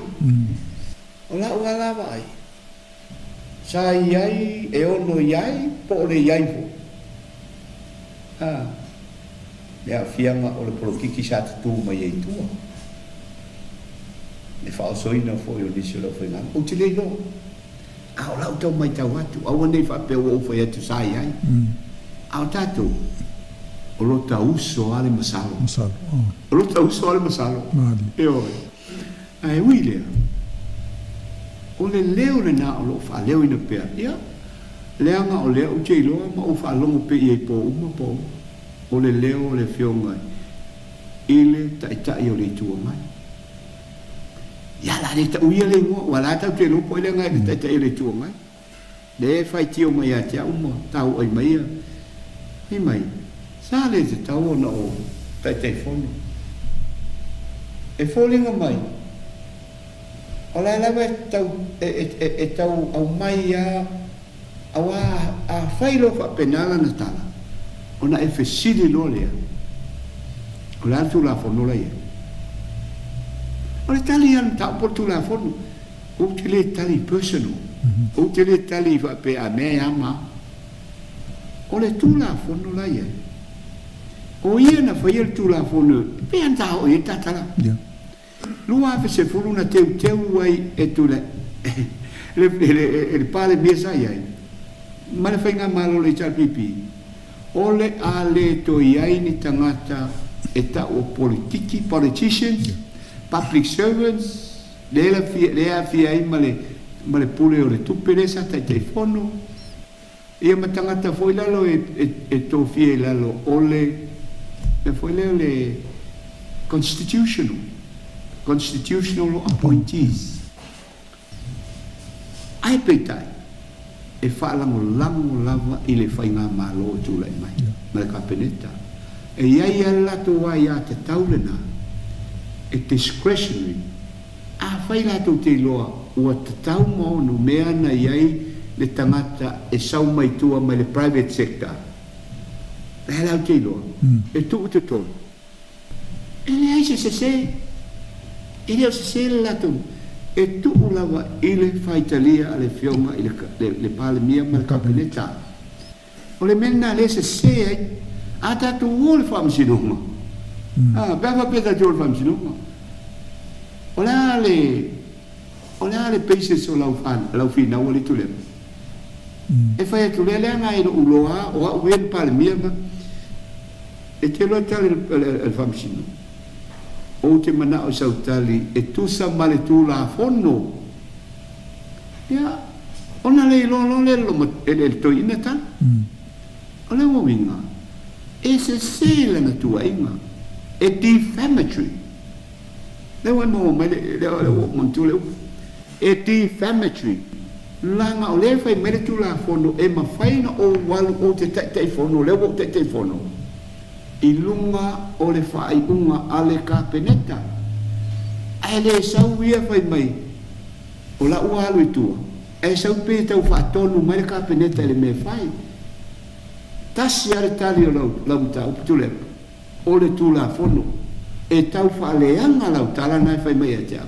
O lau lava la vaai, sa i ai, e ono i ai, po o le i ai foi. A, le aafiaga o le polokiki sa tutū mai ai i tua, le faaosoina foi o nisi o le aufaigaluega. Ou te le iloa, a o lau tau matau atu, aua ne i faapea ua ou fai atu sa i ai. A o tatou, o lota uso lava le masalo. O lota uso lava le masalo. Ioe. Ae ui i lea, o le leo lena o lo o faaleoina pea, ia, leaga o lea ou te iloa ma ou faalogo pea i ai po uma po uma, o le leo o le Afioga i le Taitai o le Itu Agai. Ia, o le a le tauia le igoa, aua o la e tatou te iloa po o ai le agai i le Taitai o le Itu Agai. Lea e faitio mai ia te au ma tauai mai ia, fai mai, sa le tatau ona o Taitaifono. E foliga mai, o la e lava e tau, e tau aumai lava, aua a fai loa faapena lana tala, ona e fesili loa lea, o le a le Tulafono la i ai? O le tali ia o le mataupu o le Tulafono. Ou te le tali personal. Ou te le tali faapea a mea e a ma a. O le Tulafono la e i ai. O ia na faia le Tulafono, pe ana ta oo i ai le tatala. 2010 na teuteu ai e tula le, le, le Palemia sa i ai ma le faigamalo le HRPP, o le a le toe i ai ni tagata e tau o politiki, politicians, public servants, lea lea aafia ai ma le ma le pule o le tupe lea sa Taitaifono, ia ma tagata foi lalo e, e, e tofia i lalo o le mea foi lea o le constitutional constitutional appointees. Ae peitai, e faalagolago lava i le faigamalo o tulai mai ma le Kapeneta. E i ai lava le latou aiatatau lena, e discretionary. Afai latou te iloa ua tatau ma ono mea na i ai le tagata e sau mai tua mai le private sector, lea latou te iloa, e tuu i totonu. E leai se sese, e le o sese le latou, e tuu lava i le faitalia a le Afioga i le, le, le Palemia ma le Kapeneta. O le mea lena lea e sese ai. A tatou o i le faamasinoga, a, pe a faapea tatou o i le faamasinoga, o le a le, o le a le basis o lau, lau finau a le Tuilaepa? E fai atu lea, leaga i lou iloa o au ia le Palemia ma, E te iloa tali a le Faamasino, Ou te manao i sau tali e tusa ma le Tulafono. Ia, ona le iloa loa lea e le toeaina tali. O le uiga, e sese lana tuuaiga, e defamatory. Lea ua e maua mai le, lea ua ou manatua le upu, e defamatory, leaga o lea e fai mai le Tulafono e mafai ona ou alu ou te Taitaifono, lea ua ou Taitaifono, i luga o le faaiuga a le Kapeneta. Ae le sau ia fai mai, o la ua alu i tua, ae sau pei e tau faatonu mai le Kapeneta i le mea e fai. Tasi lava le tali o lau, lau mataupu, Tuilaepa. O le Tulafono e tau faaleaga lau tala na e fai mai ia te au,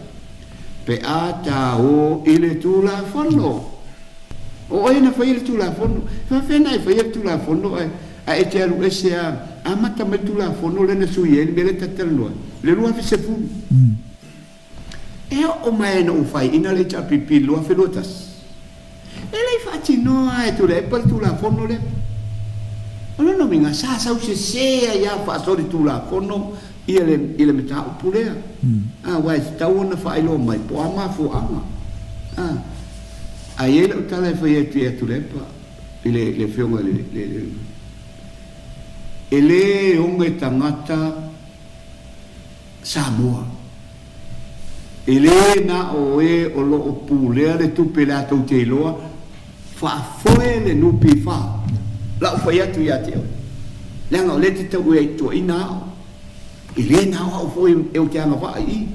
pe a ta o i le Tulafono. O oe na faia le Tulafono. E faafefea na e faia le Tulafono ae, ae e te alu ese a amata mai le Tulafono lea na sui ai le mea lea ta te talanoa ai, le 2010. E oo mai na ou faiina le HRPP i le 2021, e le i faatinoa lava e Tuilaepa le Tulafono lea. O lona uiga, sa sau sese ai lava faasolitulafono ia le, ia le mataupu lea. Aua e tatau ona faailoa mai po o a mafuaaga. Ae i ai lau tala e fai atu ia Tuilaepa i le, le afioga i le, le, le, e le oge tagata Samoa. E le na o e o lo o pulea le tupe latou te iloa, faafoe le NPF. Lau fai atu ia te oe, leaga o lea e te tau e tuuaina au. E le na o au foi e ou te agavaa i i.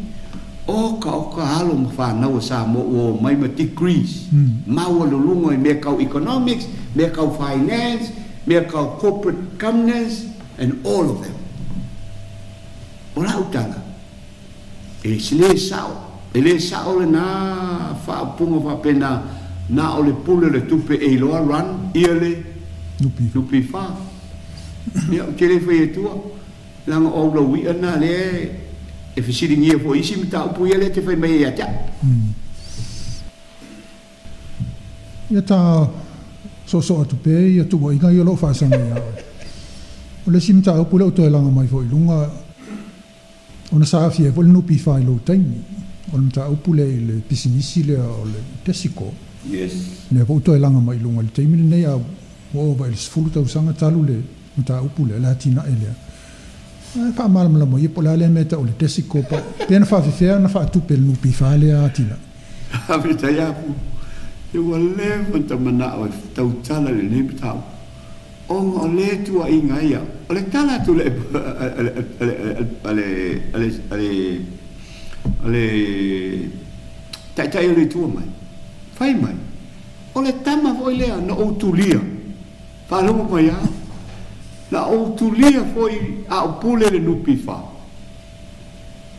Oka oka alo ma fanau a Samoa ua omai ma degrees, maualuluga i mea kau economics, mea kau finance, mea kau corporate governance and all of them. O lau tala, e le sao, e le sao lena faaupuga faapena na o le pule o le tupe e iloa run ia le NPF. Ia, ou te le fai atua, leaga o au lauia na lea e fesiligia foi isi mataupu ia lea e te fai mai ai ia te au. Ia ta soosoo atu pea ia tuuaiga ia o lo o faasaga ia oe. O le isi mataupu lea ua toe laga mai foi i luga, ona sa aafia ai foi le NPF i lou taimi, o le mataupu lea i le pisinisi lea o le Desico. Yes. Lea foi ua toe laga mai i luga i le taimi lenei, a ua ova i le 10 tausaga talu le mataupu lea, le atinae lea. Ae faamalamalama ia po o le a lea mea e tau o le Desico, pe na faafefea ona faatupe e le NPF lea atinae. Faafetai Apu. Ua leva ona ta manao e tautala i lenei mataupu ona o lea tuuaiga ia. O le tala atu a le le Taitai o le Itu mai, fai mai, o le tama foi lea na ou tulia, faalogo mai lava, na ou tulia foi a o pule le NPF.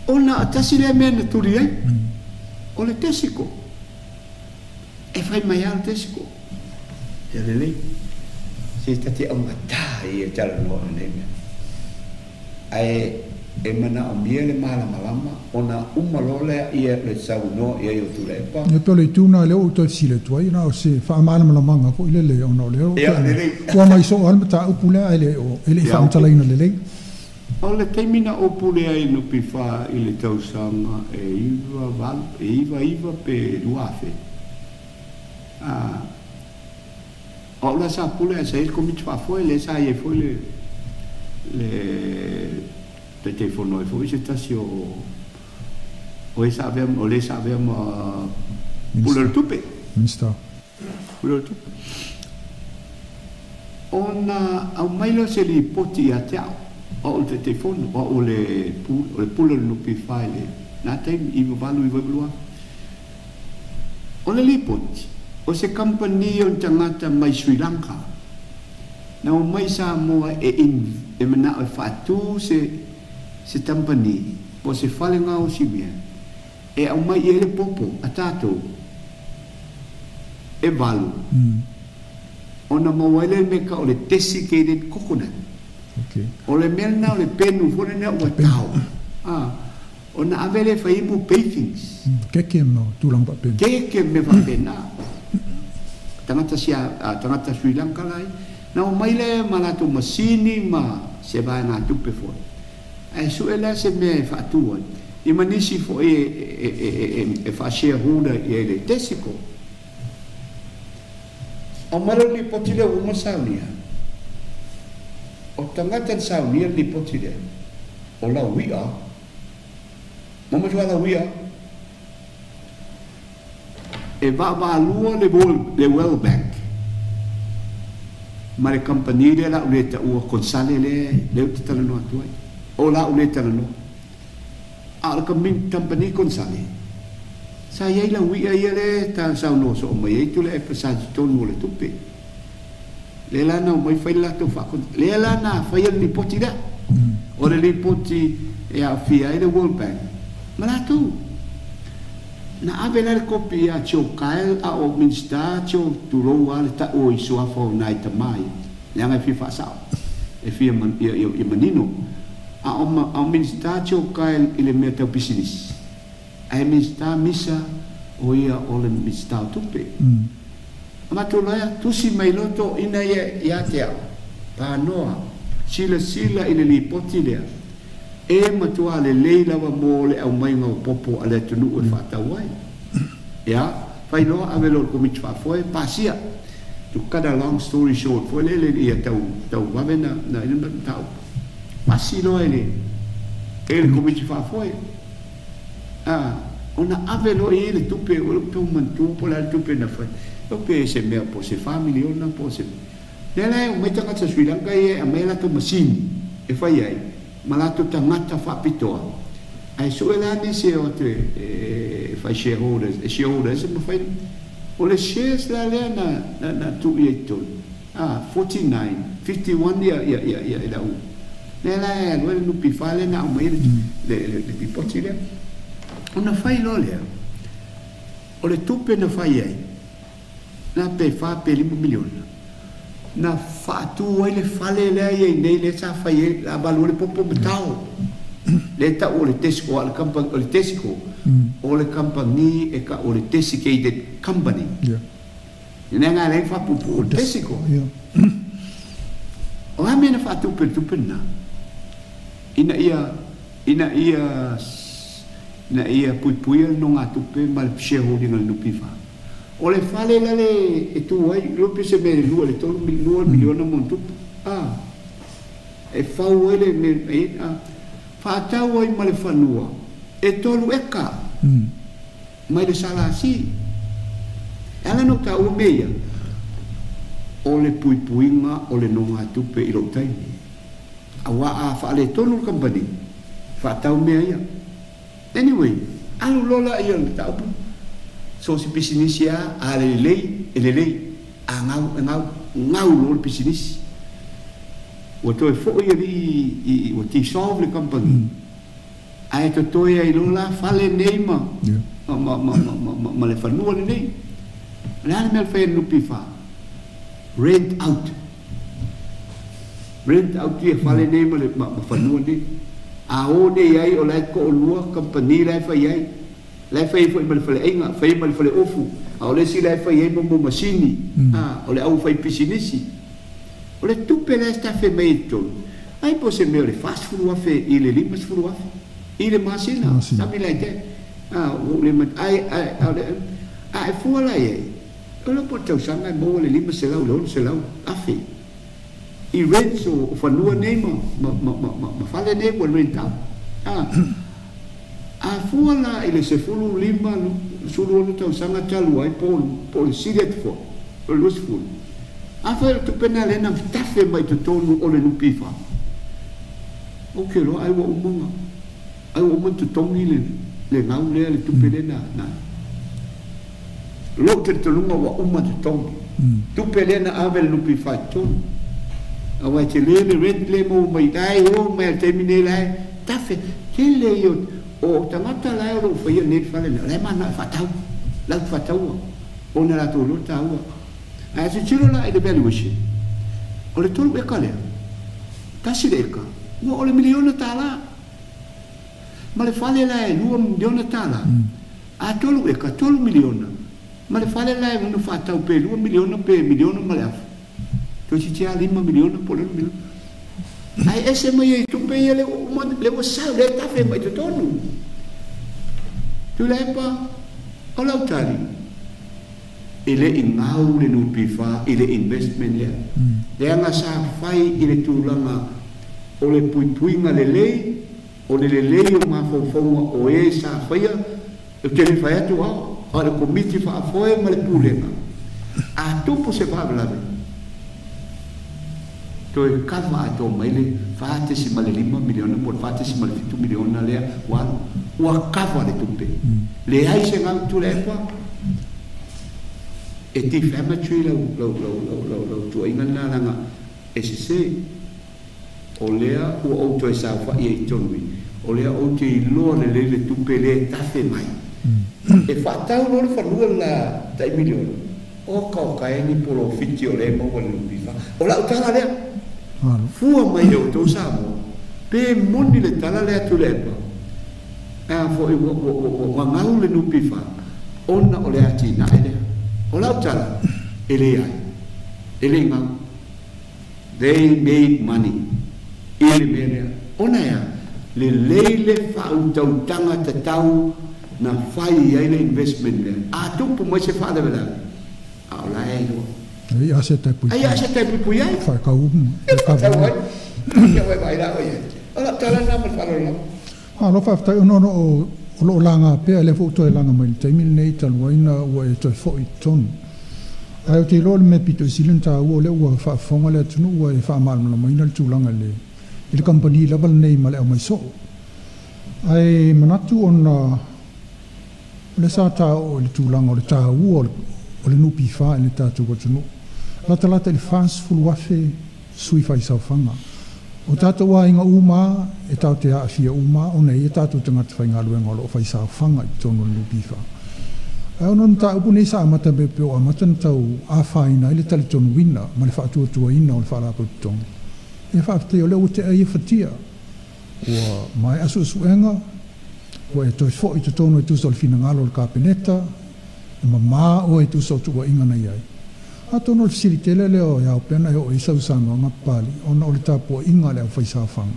Ona tasi lea mea na tuli ai, o le Desico. E fai mai lava le Desico. Ia lelei. Se ta te augata ia talanoa i lenei mea. Ae e manaomia le malamalama ona uma loa lea ia le saunoa i ai o Tuilaepa. Ia pe o le itu lena lea ua ou toe fesili atu ai, na o se faamalamalamaga foi lele ona o lea ua aumai soo lava le mataupu lea ae le o e le i faamatalaina lelei. O le taimi na ou pule ai i NPF i le tausaga e 98, e 99 pe 2000, a, o au la sa pule ae sa i ai le Komiti Faafoe lea sa i ai foi le, le Taitaifono ai foi se tasi o, o e sa avea, o le sa avea ma Pule o le Tupe. Minista. Pule o le Tupe. Ona aumai lea o se lipoti ia te au, o au o le Taitaifono, o au o le o le Pule o le NPF i lena taimi, 98, 99. O le lipoti, o se kamupani o ni tagata mai Sri Lanka, na omai i Samoa e e manao e faatu se se kamupani po o se fale gaosi mea e aumai i ai le popo a tatou e valu ona maua ai lea mea tau o le desiccated coconut. O le mea lena o le penu foi lena ua tao, a, ona ave lea e fai ai mo bathings. Keke ma tulaga faapena. Keke ma mea faapena. Tagata sia, tagata Sri Lanka la ia, na omai lea ma latou masini ma se vaegatupe foi. Ae sue la se mea e faatu ai, ia ma nisi foi e faa-shareholder i ai le Tesico. Aumai loa le lipoti lea ua uma saunia. O tagata na saunia le lipoti lea, o laui'a, ma matua laui'a, e vaavaalua le le World Bank ma le kamupani lea o le a ou le taua, Konsale lea lea ou te talanoa atu ai, o le a ou le talanoa. A o le kamupani Konsale, sa i ai laui'a ia lea e saunoa soo mai ai Tuilaepa sa i totonu o le tupe. Lea la na omai fai le latou faakon, lea la na faia le lipoti lea. O le lipoti e aafia ai le World Bank ma latou. Na ave la le kopi ia Joe Kyle a o Minisita Joe, tulou lava le tau o i suafa o nai tama ia, leaga e fia faasao, e fia ia, ia manino. A o, a o Minisita Joe Kyle i le mea tau pisinisi, ae Minisita Misa o ia o le Minisita o Tupe. A matou loa, tusi mai loa toeaiina ia ia te au, Panoa, silasila i le lipoti lea, e matuā lelei lava mo le aumaiga o popo a le atunuu e faatau ai. Ia, fai loa, ave loa i le Komiti Faafoe, pasia. To cut a long story short foi lele ia tau, tau vave na, na i le mataupu. Pasi loa e le, e le Komiti Faafoe. A, ona ave loa i ai le tupe, ua le tau manatua po o le a le tupe na fai, pe se mea po o se $4 miliona po o se. Lea la e omai tagata Sri Lanka ia e aumai a latou masini e fai ai ma latou tagata faapitoa, ae sue la nisi e o atu e fai shareholders, e shareholders e mafai. O le shares la lea na, na, na tuu i ai i totonu, a, 49, 51 ia, ia, ia, ia i lau. Lea la e alu ai le NPF lea na aumai ai le, le, le, le lipoti lea. Ona fai loa lea, o le tupe na fai ai, na pe 4 pe 5 miliona, na faatu ai le fale lea i ai nei lea sa fai ai, la valu ai le popo ma tao. Lea e tau o le Tesco, a o le kampa, o le Tesco, o le kamupani e tau o le Desiccated Company. Lea na ala ai ona faapuupuu o le Tesco. O a mea na faatupe i le tupe lena? Ina ia, ina ia, ina ia puipuia le nogatupe ma le shareholding a le NPF. O le fale la le e tu ai, iloa pe se mea e 2 i le 3 miliona ma ona tupu. A, e fau ai le mea e, a, faatau ai ma le fanua e 3 eka mai le SLC. E ala ona ou taua mea ia, o le puipuiga o le nogatupe i lou taimi. Aua a faaletonu le kamupani, faatau mea ia. Anyway, alu loa laia o le mataupu, so o se pisinisi lava, a lelei, e lelei, a gau, e gau, gau loa le pisinisi. Ua toe foi alii i, ua dissolve le kamupani, ae totoe ai loa la fale nei ma, ma, ma, ma, ma, ma, ma le fanua lenei. O le a le mea na fai e le NPF? Rent out. Rent out ia fale nei ma le ma fanua nei. A o nei ai o la e toalua kamupani la e fai ai. La e fai ai foi ma le faleaiga, fai ai ma le faleofu, a o le isi la e fai ai mo mo masini, a o le au faipisinisi. O le tupe la e tafe mai i totonu, ai po o se mea o le $40,000 i le $50,000 i le masina, something like that. A ua ou le manatu, ai, ai, a o le, a e fua la i ai, o le po o le tausaga e maua le $500 i le $600,000 i rents o fanua nei ma, ma, ma, ma, ma, ma fale nei ua rent out. A, a fua la i le 15, 16 tausaga talu ai po, po o le sili atu foi, o le 20. Afai o le tupe lena lea na tafe mai totonu o le NPF. Ou te iloa ai ua uma ona, ai ua uma ona totogi le, le gau lea, le tupe lea na, na. Lou talitonuga ua uma totogi. Tupe lea na ave i le NPF i totonu. Aua e tele le rent lea e maua mai, la e o mai lava i le taimi nei la e tafe. Tele ia o tagata la e o lo o faia nei le fale lea, o la e mananao e faatau, latou te faataua ona latou iloa le taua. Ae a tilotilo la i le valuation, o le 3 eka lea, tasi le eka, ua o le $1 miliona. Ma le fale la e $2 miliona, a 3 eka, $3 miliona. Ma le fale la e ono faatau pe $2 miliona pe miliona ma le afa. Toeitiiti lava $5 miliona po o le $6 miliona. Ae ese mai ai tupe ia lea ua uma, lea ua sau, lea e tafe mai totonu. Tuilaepa, o lau tali, e le i gau le NPF i le investment lea. Leaga sa fai i le tulaga o le puipuiga lelei, o le lelei o mafaufauga o e sa faia, ou te le fai atu ao, a o le komiti faafoe ma le pulega. A tupu se faalavelave, toe kava atoa mai le $4.5 miliona po o le $4.7 miliona lea ua alu, ua kava le tupe. Leai se gau Tuilaepa, e defamatory lau, lau, lau, lau, lau, lau tuuaiga lena leaga e sese. O lea ua ou toe saofai ai i totonu i, o lea ou te iloa lelei le tupe lea e tafe mai. E faatau loa le fanua le la tai miliona, oka oka e ni polofiti o lea e maua i le NPF. O lau tala lea, fua mai e outou Samoa, pe moni le tala lea Tuilaepa, a foi ua, ua, ua, ua gau le NPF ona o le atinae lea. O lau tala, e leai, e le gau. They made money i le mea lea. Ona e a? Lelei le faautautaga tatau na fai ai le investment lea. A tupu mai se faalavelave, a o la e iloa. Ai a se tai pui. Ai a se tai puipui ai. Whaekau E whakatau ai. Ia wai vai la o ia. O lau tala lena ma le faaaloalo lava. Malo faafetai ona ona o o loo laga pea lea foi ua toe laga mai i le taimi lenei talu ai na ua e toe foi i totonu. Ae ou te iloa o le mea pito i sili ona taua o lea ua faafofoga le atunuu ua e faamalamalamaina le tulaga i le i le kamupani lava lenei ma le aumai soo. Ae manatu ona o lea sa taoo i le tulaga o le taua o le NPF i le tatou atunuu. Latalata i le 40,000 sui faisaofaga. O tatou aiga uma e tatou te aafia uma ona e i ai tatou tagata faigaluega o lo o faisaofaga i totonu o le NPF. Ae ona o le mataupu nei sa amata mai pei ua amata ona tau afaina ai le talitonuina ma le faatuatuaina o le Faalapotopotoga. Ia faafetai o lea ua tea ia fatia. Ua maea suesuega, ua e toe foi i totonu e tusa o le finagalo o le Kapeneta, e mamā oe e tusa o tuuaiga na i ai. Atonu o le fesili tele lea e ao pea ona e oo i ai sau saunoaga Papalii, ona o le tapuaiga a le aufaisaofaga.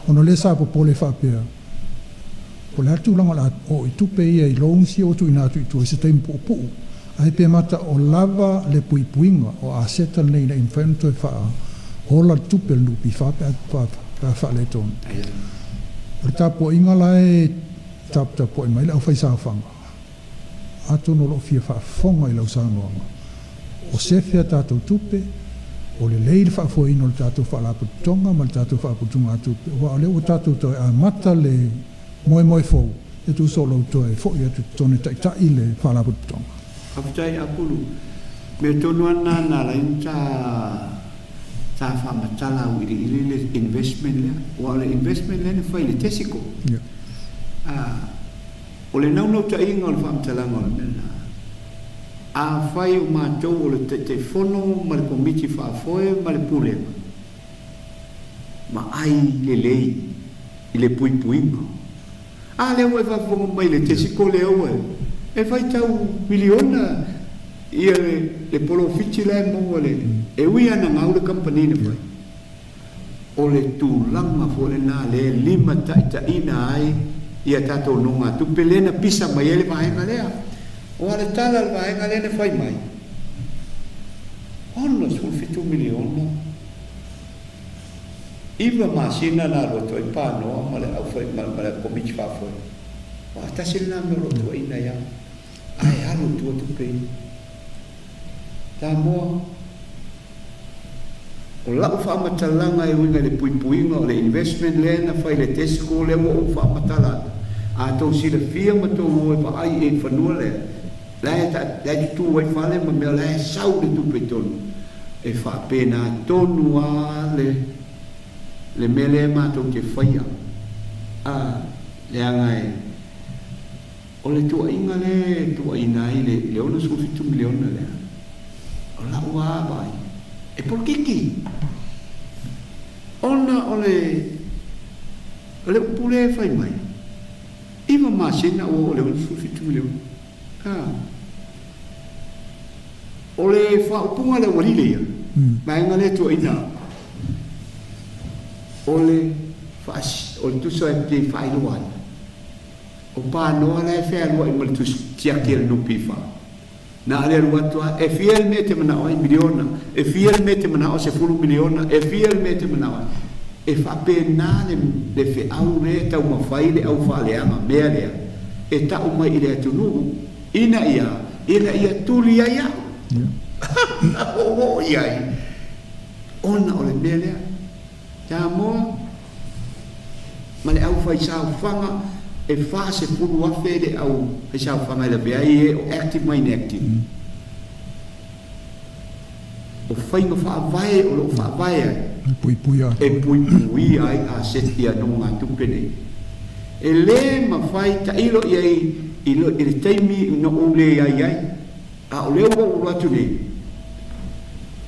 Ona o lea sa popole faapea, po o le a le tulaga o le a oo i tupe ia i loans ia ua tuuina atu i tua i se taimi puupuu, ae pe mata o lava le puipuiga o aseta lenei ina ia mafai ona toe faaola le tupe a le NPF pe a faaletonu. O le tapuaiga la e taputapuai mai le aufaisaofaga, atonu o lo o fia faafofoga i lau saunoaga, o sefe a tatou tupe, o lelei le faafoeina o le tatou faalapotopotoga ma le tatou faaputugatupe, aua o lea ua tatou toe amata le moemoe fou e tusa o lou toe foi atu i totonu e taitai le faalapotopotoga. Faafetai Apulu. Mea tonu lava lena na ala ai ona ta ta faamatala auiliili le investment lea. Aua o le investment lea na fai i le Tesco. O le naunautaiga o le faamatalaga o le mea lena, afai o matou o le Taitaifono ma le Komiti Faafoe ma le Pulega, Ma ai lelei i le puipuiga. A lea ua e faafofoga mai le tesiko lea ua e faitau miliona ia le polofiti la e maua le e ui ana gau le kamupani na fai. O le tulaga foi lenā lea e limataitaiina ai ia tatou nogatupe lea na pisa mai ai le vaega lea. O a le tala a le vaega lea na fai mai, 67 miliona, 9 masina na alu atu ai Panoa ma le aufai ma le Komiti Faafoe. Aua tasi lenā mea o lo o tuuaiina ai au, ae alu i tua tupe ia. Samoa, o lau faamatalaga e uiga i le puipuiga o le investment lea na fai i le Tesco lea ua ou faamatala atu, a tou silafia ma tou o e vaai i le fanua lea, la e la e tutū ai fale ma mea la e sau le tupe i totonu, e faapena tonu lava le le mea lea matou te faia, a, leaga e o le tuuaiga lea e tuuaiina ai le $67 miliona lea, o lau lava vaai, e polokiki, ona o le o le upu lea e fai mai, 9 masina ua oo i le $67 miliona. A. O le faaupuga a le aualii ia, vaega lea e tuuaiina au, o le o le tusa e te faailoa ai, o Panoa la e fealuai ma le tusi tiaki a le NPF. Na o le alu atu lava, e fia le mea e te manao ai, miliona, e fia le mea e te manao, $10 miliona, e fia le mea e te manao ai. E faapena le feau lea e taumafai le au faaleaga mea lea e tau mai i le atunuu ina ia ina ia tuli ai au. Oo i ai ona o le mea lea. Samoa ma le aufaisaofaga e 40,000 le aufaisaofaga e lavea ai e o active ma inactive. O faiga faavae o lo o faavae ai e puipuia ai aseti ia nogatupe nei. E lē mafai tailo i ai i le taimi na ou leai ai, a o lea ua ou alu atu nei,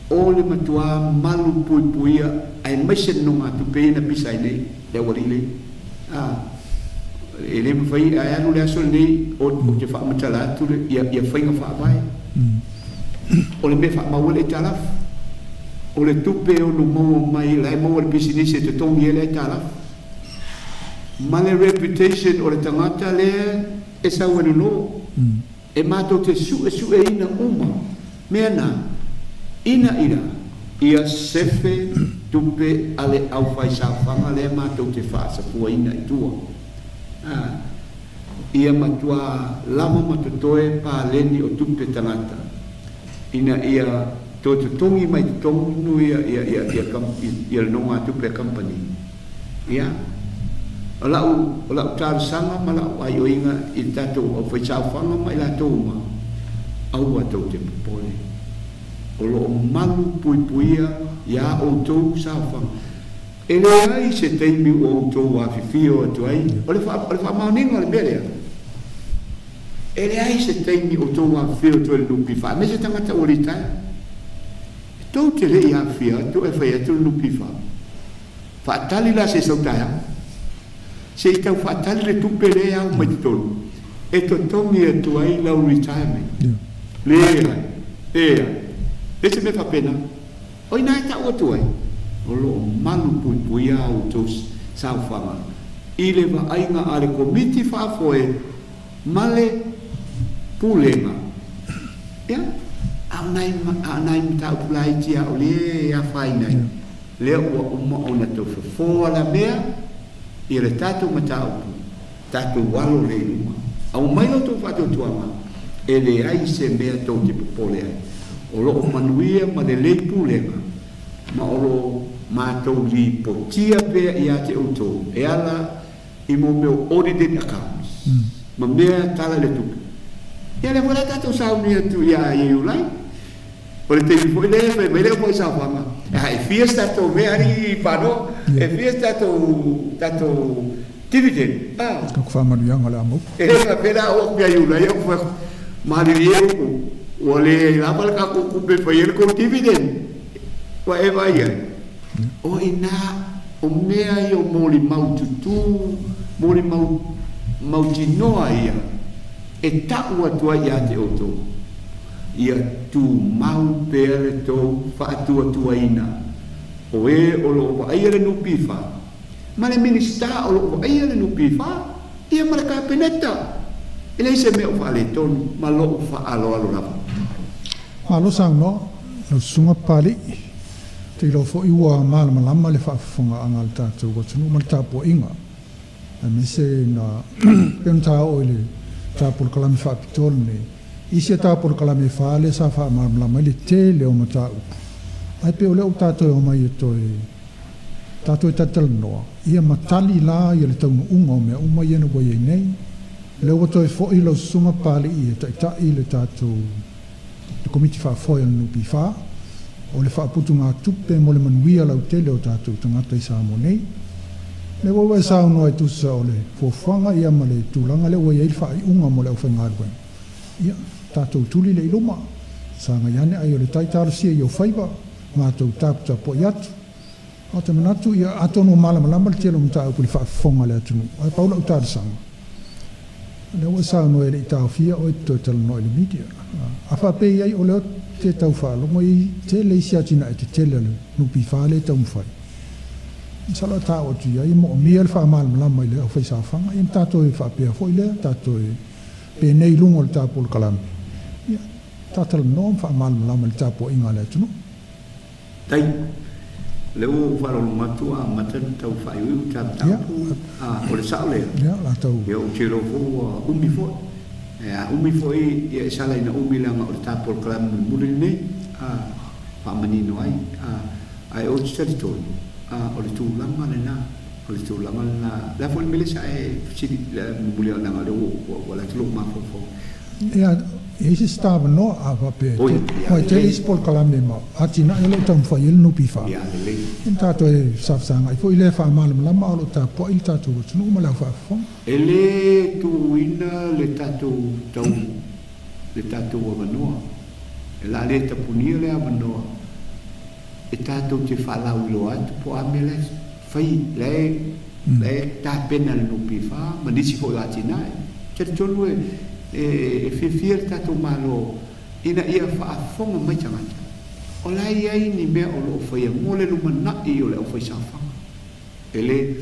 o le matuā malu puipuia aemaise le nogatupe ia na pisa ai nei le aualii nei. A, e lē mafai ae alu le aso lenei ou te faamatala atu ia faiga faavae. O le mea faamau ai le aitalafu, o le tupe e ono maua mai la e maua i le pisinisi e totogi ai le aitalafu, ma le reputation o le tagata lea e sau e nono. E matou te suesueina uma mea na, ina ina ia sefe tupe a le aufaisaofaga lea matou te faasafuaina i tua. A, ia matuā lava ma totoe paleni o tupe tagata, ina ia toe totogi mai totonu ia ia ia ia ia le nogatupe a kamupani. Ia, o lau o lau talosaga ma lau aioiga i le tatou aufaisaofaga ma i latou uma, aua tou te popole. O lo o malu puipuia iā outou saofaga. E leai se taimi ua outou afifio atu ai, o le o le faamaoniga o le mea lea. E leai se taimi o outou afifio atu ai i le NPF, aemaise tagata ua litaea. E tou te le i afifio atu e fai atu le NPF. Faatali la se i sau taeao. Se i tau faatali le tupe lea e ao mai totonu e totogi atu ai lau retirement. Leai, leai. Le se mea faapena. O i ina e tau atu ai, o lo o malu puipuia a outou saofaga i le vaaiga a le Komiti Faafoe ma le Pulega. Ia, a o nai, a o nai mataupu laiti lava o lea e afaina ai, lea ua uma ona tau fofoa la mea ia le tatou mataupu, tatou alo lea i luma. Aumai la outou faatuatuaga, e leai se mea tou te popole ai. O lo o manuia ma lelei pulega, ma o lo o matou lipotia pea ia te outou e ala i mo mea o audited accounts ma mea tala i le tupe. Ia lea foi la tatou sauni atu ia Iulai. O le taimi foi lea fai mai le aufaisaofaga, e fia se tatou mea alii Panoa, e fia se tatou tatou dividend. Ah. Tatou faamanuiaga o le a maua. E le faapea la oo atu ia Iulai au fai atu, malilie upu, ua le lava le tatou tupe e fai ai le tou dividend. Ua e vaai ai? O i ina O mea ia o molimau tutū, molimau mautinoa ia e ta'u atu ai ia te outou, ia tumau pea le tou fa'atuatuaina o e o lo'o va'aia le NPF ma le Minisita o lo'o va'aia le NPF ia ma le Kapeneta. E leai se mea o fa'aletonu ma lo'u fa'aloalo lava. Malo saunoa lau susuga Papali'i. Ou te iloa foi ua malamalama le faafofogaaga a le tatou atunuu ma le tapuaiga, aemaise na pei ona ta oo i le ta polokalame faapitoa lenei. Isi a ta polokalame e fa lea sa faamalamalama ai le tele o mataupu, ae pei o lea ua tatou omai e toe tatou e talatalanoa ia ma tali la ia le taunuuga o mea uma ia na ua i ai nei. O lea ua toe foi lau susuga Papali'i e taitai le tatou le Komiti Faafoe a le NPF o le faaputugatupe mo le manuia lautele o tatou tagata i Samoa nei. Le ua e saunoa e tusa o le fuafuaga ia ma le tulaga lea ua i ai le faaiuga mo le aufaigaluega. Ia, tatou tuli le i luma, sagai ane ai o le tai talosia i ou faiva, matou taputapuai atu. Ou te manatu ia atonu ua malamalama le tele o mataupu i le faafofoga a le atunuu, ae pau lau talosaga, o lea ua e saunoa e le i taofia oe e te toe talanoa i le media. A faapei ai o lea ou te tau faalogo e i ai tele isi atinae tetele a le NPF lea e taumafai. Masalo a ta'u atu i ai e mo'omia le faamalamalama i le aufaisaofaga, ia ma tatou e faapea foi lea, tatou e penei i luga o le ta polokalame, ia tatalanoa ma faamalamalama i le tapuaiga a le atunuu. Tai, o lea ua ou faalogologo atu ua amata ona tau faaiuiu ta mataupu, o le sa'o lea? Ia, o le a tau. Ia, ou te iloa foi ua umi foi. A umi foi, ia e sala ina umi leaga o le ta polokalame mulimuli lenei, faamanino ai. Ae ou te talitonu, o le tulaga lena, o le tulaga lena. O le a foi le mea lea sa e fesili mulimuli atu leaga o lea ua alu atu lou mafaufau. Ia, e i ai se isi avanoa a faapea e aua e tele isi polokalame ma atinae o lo o taumafai ai le NPF. Ia lelei. Ia ma tatou e fesafasagai foi lea e faamalamalama a o lo o tapuai le tatou atunuu ma le aufaafofoga. E lē tuuina le tatou tau le tatou avanoa, e la lē tapunia le avanoa e tatou te faalauiloa atu po o a mea la e fai la e la e tapena e le NPF ma nisi foi o atinae. Talitonu e e fiafia le tatou Malo ina ia faafofoga mai tagata o la e i ai ni mea o lo o faia mo le lumana'i o le aufaisaofaga. E lē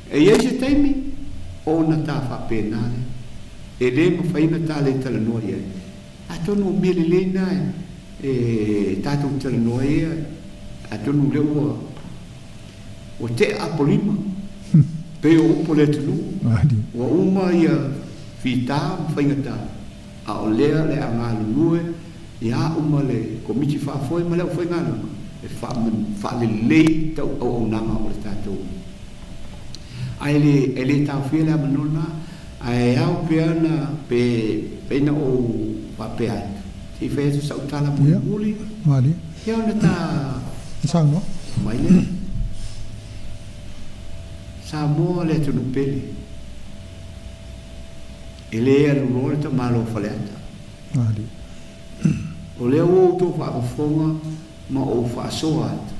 e i ai se taimi ona ta faapena lea, e lē mafai ona ta le talanoa i ai. Atonu o mea lelei na e tatou talanoa ai ia, atonu o lea ua ua te'a apolima pei o upu a le atunuu, ua uma ia fitā ma faigata, a o lea o le a galulue ia a'u ma le Komiti Faafoe ma le aufaigaluega e faalelei tau auaunaga o le tatou. Ae le e lē taofia le avanoa lena, ae ao pea ona pe pei na ou faapea atu, se i fai atu sa'u tala mulimuli ia ona ta saunoa mai lea. Samoa le atunuu pele, e lē alu loa le tamāloa Faleata. O lea ua outou faafofoga ma ou faasoa atu,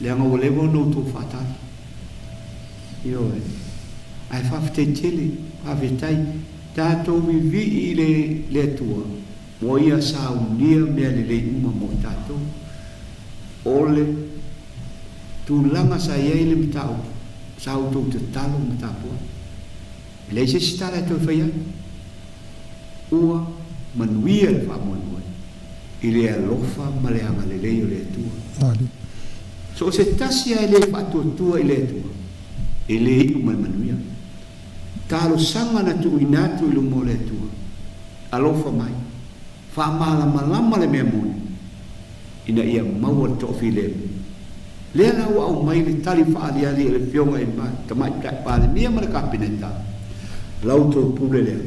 leaga ua leva ona outou faatali. Ioe. Ae faafetai tele, faafetai. Tatou vivii i le le Atua, ua Ia saunia mea lelei uma mo tatou. O le tulaga sa i ai le mataupu, sa outou tatalo ma tapuai. E leai se isi tala e toe fai atu. Ua manuia le faamoemoe i le alofa ma le agalelei o le Atua. So o se tasi lava e le faatuatua i le Atua, e le iu ma le manuia. Talosaga na tuuina atu i luma o le Atua, alofa mai, faamalamalama le mea moni, ina ia maua le toafilemu. Lea la ua aumai le tali faaaliali a le Afioga i le Tamaitai Palemia ma le Kapeneta, la outou pule lea.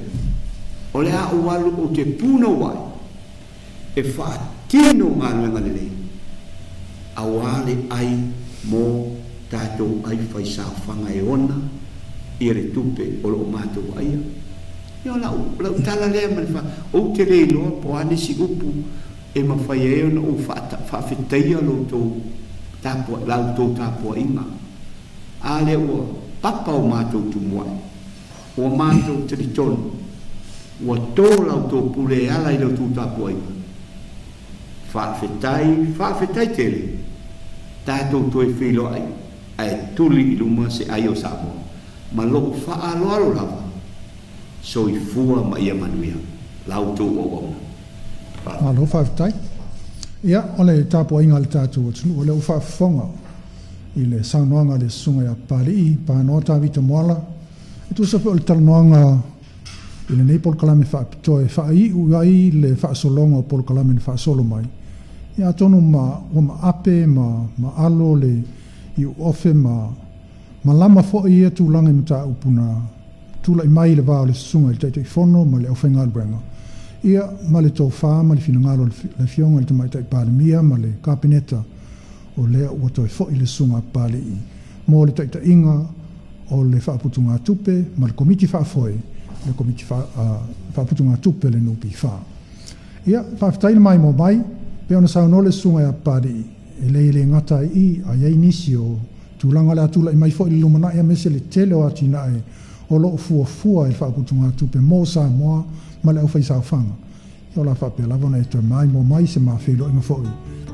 O le a ou alu ou te punou ai e faatino galuega lelei auā le ai mo tatou ai fai saofaga e ona ia le tupe o lo o matou vaaia. Ia o lau, lau tala lea ma le fa, ou te le iloa po o a nisi upu e mafai ai ona ou faafetaia lo outou tapua, la outou tapuaiga. A lea ua papa o matou tumuai, ua matou talitonu, ua tō la outou pule e ala i la outou tapuaiga. Faafetai, faafetai tele, tatou toe feiloai ae tuli i luma se ai o Samoa ma lou faaaloalo lava. Soifua ma ia manuia la outou auauna. Faafetai. Malo faafetai. Ia, o le tapuaiga a le tatou atunuu o lea ua faafofoga i le saunoaga a le Susuga ia Papalii Panoa Tavita Moala, e tusa foi o le talanoaga i lenei polokalame faapitoa e faaiu ai le faasologa o polokalame na faasolo mai. Ia atonu ma ua maape ma maalo le iuofe ma malama foi ia tulaga i mataupu na tula'i mai i le va o le susuga i le Taitaifono ma le aufaigaluega, ia ma le tofa ma le finagalo o le Afioga i le Tamaitai Palemia ma le Kapeneta, o lea ua toe fo'i le Susuga a Papalii mo le taitaiga o le faaputugatupe ma le Komiti Faafoe, le Komiti Faaputugatupe a le NPF. Ia, faafetai le maimoa mai, pei ona saunoa le Susuga ia Papalii, e leai e le gata ai i, a i ai nisi o tulaga o le a tula'i mai foi i le lumanai aemaise le tele o atinae o lo o fuafua e le faaputugatupe mo Samoa ma le aufaisaofaga. Ia o le a faapea lava ona e toe maimoa mai se ma feiloaiga foi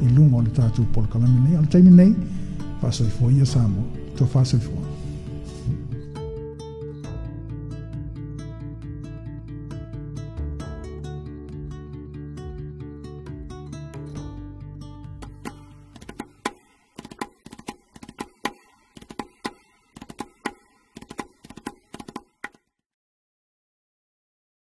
i luga o le tatou polokalame nei. A o le taimi lenei, faasoifua ia Samoa. Tofa soifua.